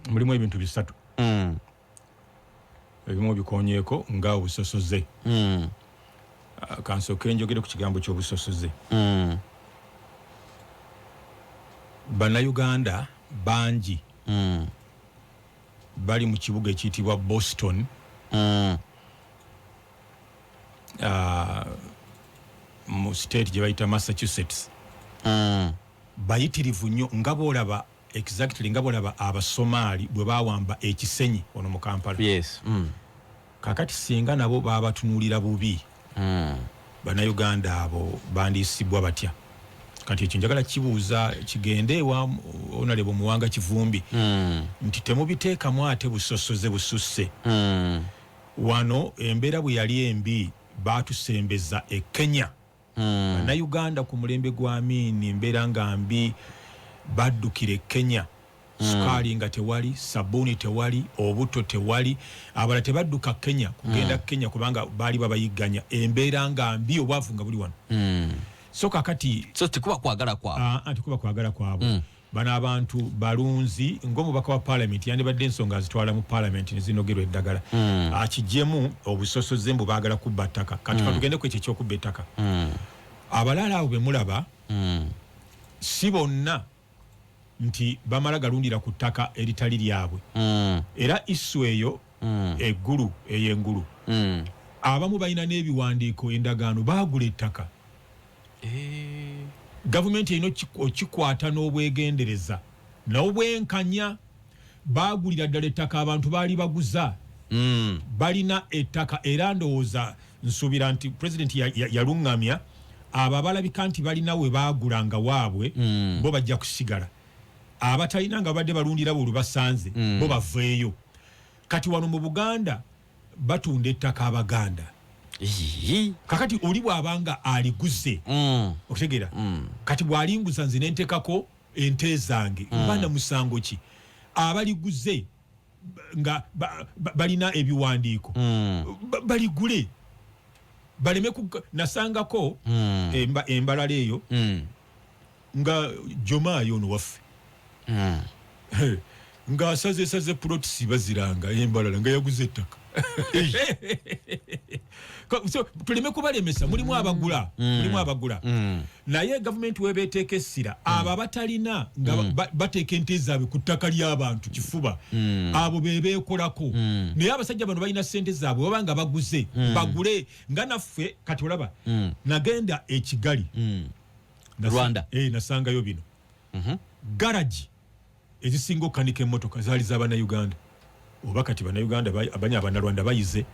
Mulimu ebintu bisatu. Ebimu bikonyeeko nga obusosoze. Kansooke njogere ku kigambo ky'obusosoze. Bannayuganda bangi bali mu kibuga ekiyitibwa Boston, mu state gye bayita Massachusetts. Bayitirivu nnyo, nga boolaba exactly nga bolaba Abasomaali bwe bawamba ekisenyi ono mu Kampala. Kakati singa nabo babatunuulira bubi, Bannayuganda abo bandiisibwa batya? Kati ekyo njagala kibuuza kigende ewa Honorable Muwanga Kivumbi nti temubiteekamu ate busosoze bususse. Wano embeera bwe yali embi, batusembeza e Kenya. Bannayuganda ku mulembe gwa Amiini, embeera nga mbi, baddukira e Kenya. Sukaali nga tewali, sabuuni tewali, obuto tewali. Abalala tebadduka Kenya kugenda Kenya kubanga baali babayigganya, embeera nga mbi, obwavu nga buli wano. So kakati so tekuba kwagala kwabwe. Ah, ah, tekuba kwagala kwabwe. Bano abantu balunzi. Ng'omubaka wa Palamenti, yandibadde ensonga azitwala mu Palamenti nezinogerwa eddagala, akijjemu obusosoze mbu baagala kubba ttaka. Kati katugende ku ekyo ekyokubba ettaka. Abalala abo bemulaba, si bonna nti bamala galundira ku ttaka eritali lyabwe. Era issue eyo eggulu eyo engulu, abamu balina n'ebiwandiiko, endagaano, baagula ettaka. Gavumenti erina okikwata n'obwegendereza n'obwenkanya. Baagulira ddala ettaka, abantu baali baguza, balina ettaka. Era ndowooza, nsuubira nti Pulezidenti yaluŋŋamya abo abalabika nti balina we baagula nga waabwe, bo bajja kusigala. Abatalina nga babadde balundira buli basanze, bo baveeyo. Kati wano mu Buganda batunda ettaka Abaganda. Kakati oli bw'abanga aliguze, okitegeera, kati bw'alinguza nze nentekako ente zange, mba na musango ki? Abaliguze nga balina ebiwandiiko, baligule, baleme nasangako embalala eyo nga Jomaayo ono waffe ng'asazesaze plots baziranga embalala nga yaguze ettaka. So tuleme kubalemesa. Mulimu abagula, mulimu abagula, naye gavumenti webeteeka essira abo abatalina nga bateeka ente zaabwe ku ttaka ly'abantu kifuba, abo bebeekolako. Naye abasajja bano balina sente zaabwe, baba nga baguze, bagule nga naffe. Kati olaba nagenda e Kigali, Rwanda. Nasangayo bino, garagi ezisinga okukanika emmotoka zaali z'Abannayuganda. Oba kati Bannayuganda abanya Abannarwanda bayize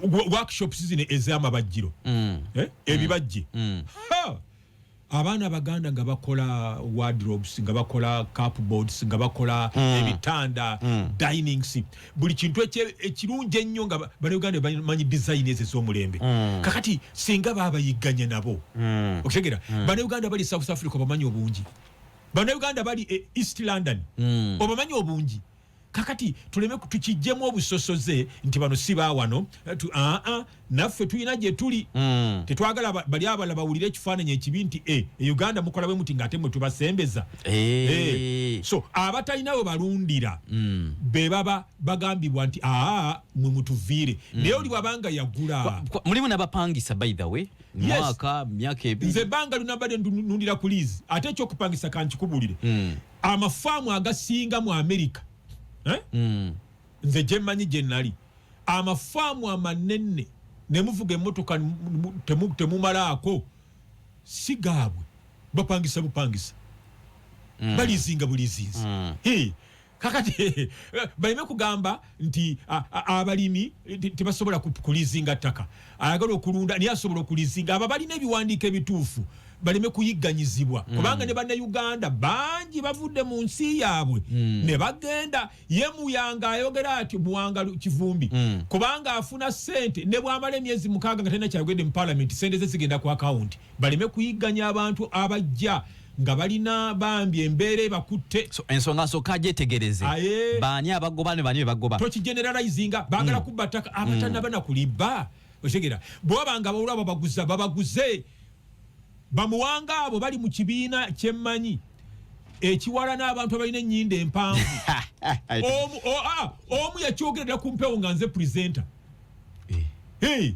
workshops zino ez'amabajjiro, ebibajje. Ha! Abaana Abaganda nga bakola wardrobes, nga bakola cupboards, nga bakola ebitanda, dinings, buli kintu ekirungi ennyo, nga Bannayuganda bamanyi design ezo ez'omulembe. Kakati singa babayigganya nabo, okitegeera, Bannayuganda bali South Africa obamanyi obungi, Bannayuganda bali e East London obamanyi obungi. Kakati tuleme tukijjemu obusosoze nti bano si baawano. Aa, naffe tulina gye tuli. Tetwagala bali abalala bawulire ekifaananyi ekibi nti e Uganda mukola bwe muti, ng'ate mwe tubasembeza. So abatalina we balundira be baba bagambibwa nti aa, mwe mutuviire. Naye oli bwabanga yagula, Mulimu n'abapangisa, by the way. Yes. Mwaka, myaka 2. Nze ebbanga linabadde nundira ku lease. Ate ekyokupangisa, kankikubuulire, amafaamu agasinga mu Amerika, eh? Nze gyemmanyi, gye nali, amafaamu amanene nemuvuga emmotoka temumalaako, si gaabwe, bapangisa bupangisa, balizinga bulizinzi. Hey, Kakati baleme kugamba nti abalimi tebasobola kulizinga ttaka. Ayagala okulunda naye asobola okulizinga. Abo balina ebiwandiiko ebituufu baleme kuyigganyizibwa, kubanga ne Bannayuganda bangi bavudde mu nsi yaabwe ne bagenda. Ye Muyanga ayogera ati Muwanga Kivumbi, kubanga afuna ssente, ne bwamala emyezi 6 nga talina kyayogedde mu Palamenti, ssente ze zigenda ku akawunti. Baleme kuyigganya abantu abajja nga balina bambi embeera ebakutte. So ensonga nsooka agyetegereze. Aye. Baani abagoba ne baani bebagoba? Tokigeneralizinga, baagala kubba ttaka abatanaba na kulibba. Okitegera, bwebaba nga bawulwa babaguza, babaguze. Bamuwanga abo bali mu kibiina kyemmanyi ekiwala n'abantu abalina ennyindo empanvu. Omu yakyogerera ku mpewo nga nze presenter. Hey.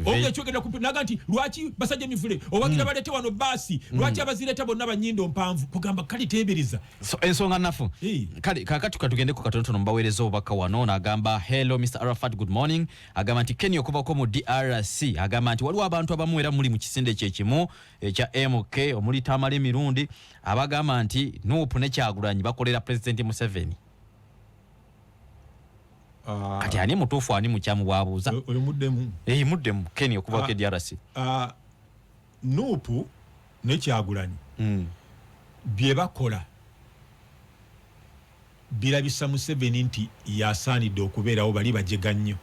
Omu yakyogerera ku mpewo naga nti lwaki basajja mivule owagira baleete wano baasi, lwaki abazireeta bonna banyindo mpanvu? Kugamba kale teebereza. So ensonga nafu. Hey. Kale kakati katugendeko katonotono mubaweereza obubaka wano. N'agamba, "Hello Mr Arafat, good morning." Agamba nti Kenya okuvako mu DRC, agamba nti waliwo abantu abamu era muli mu kisinde kyekimu ekya MK omuli Tamala Emirundi abagamba nti NUP ne Kyagulanyi bakolera President Museveni. Kati ani mutuufu, ani mukyamu, bwabuuza. Oyo muddemu. Eyi muddemu, Kenya okuvako Ah. DRC. NUP ne Kyagulanyi bye bakola birabisa Museveni nti yasaanidde okubeerawo. Bali bajega nnyo,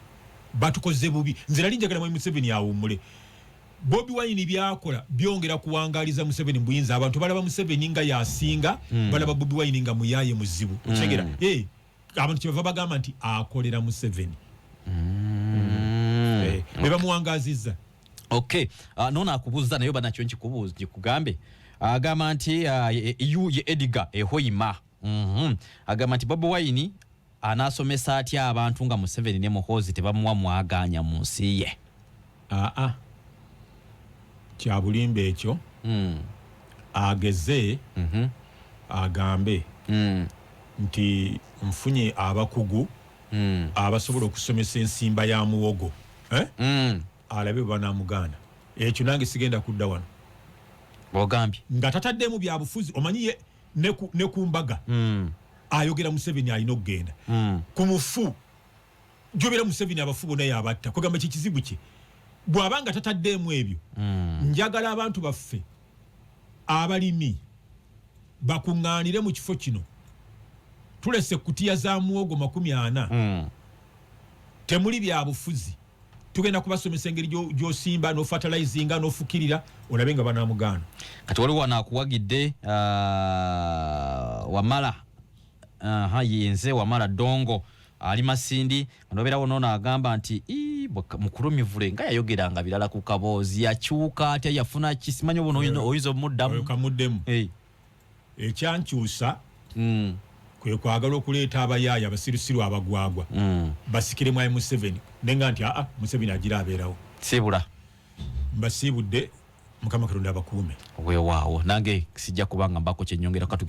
batukoze bubi. Nze nali njagala mwami Museveni awummule. Bobi Wine byakola byongera kuwangaaliza Museveni mu buyinza. Abantu balaba Museveni nga yasinga, balaba Bobi Wine nga muyaye muzibu. Okitegera? Eh, abantu kyebava bagamba nti akolera Museveni. Eh, be bamuwangaazizza. Okay, nono akubuuza naye oba nakyo nkikubuuza nkikugambe. Agamba nti ye Edgar Ehoima. Agamba nti Bobi Wine anaasomesa atya abantu nga Museveni ne Muhoozi tebamuwa mwaganya mu nsi ye? Aa, kyabulimba ekyo. Ageze agambe nti nfunye abakugu abasobola okusomesa ensimba ya muwogo, eh? Alabe bwe banamugaana. Ekyo nange sigenda kudda wano. Bwogambye. Nga tataddemu byabufuzi. Omanyi ye ne ku mbaga ayogera Museveni alina okugenda ku mufu jobera Museveni, abafu bonna yabatta. Kugamba kikizibu kye bw'aba nga tataddeemu ebyo. Njagala abantu baffe abalimi bakuŋŋaanire mu kifo kino. Tulese kutiya za muwogo 40. Temuli byabufuzi, tugenda kubasomesa engeri gy'osimba n'ofertilizinga n'ofukirira, olabe nga banamugaana. Kati waliwo wano akuwagidde, Wamala. Aha, yenze Wamala Dongo ali Masindi. Nobeerawo noono agamba nti, "Ii, mukulu Mivule nga yayogeranga birala ku kaboozi, yakyuka atya? Yafuna ki?" Simanyi oba oyinza Oyo omuddamu. Kamuddemu. Hey. Ekyankyusa kwe kwagala okuleeta abayaaya, abasirusiru, abagwagwa basikire mwami Museveni, nenga nti aa, Museveni agira abeerawo. Sibula. Mbasiibudde, Mukama Katonda abakuume. Weewaawo, nange sijja kubanga mbako kyenyongera.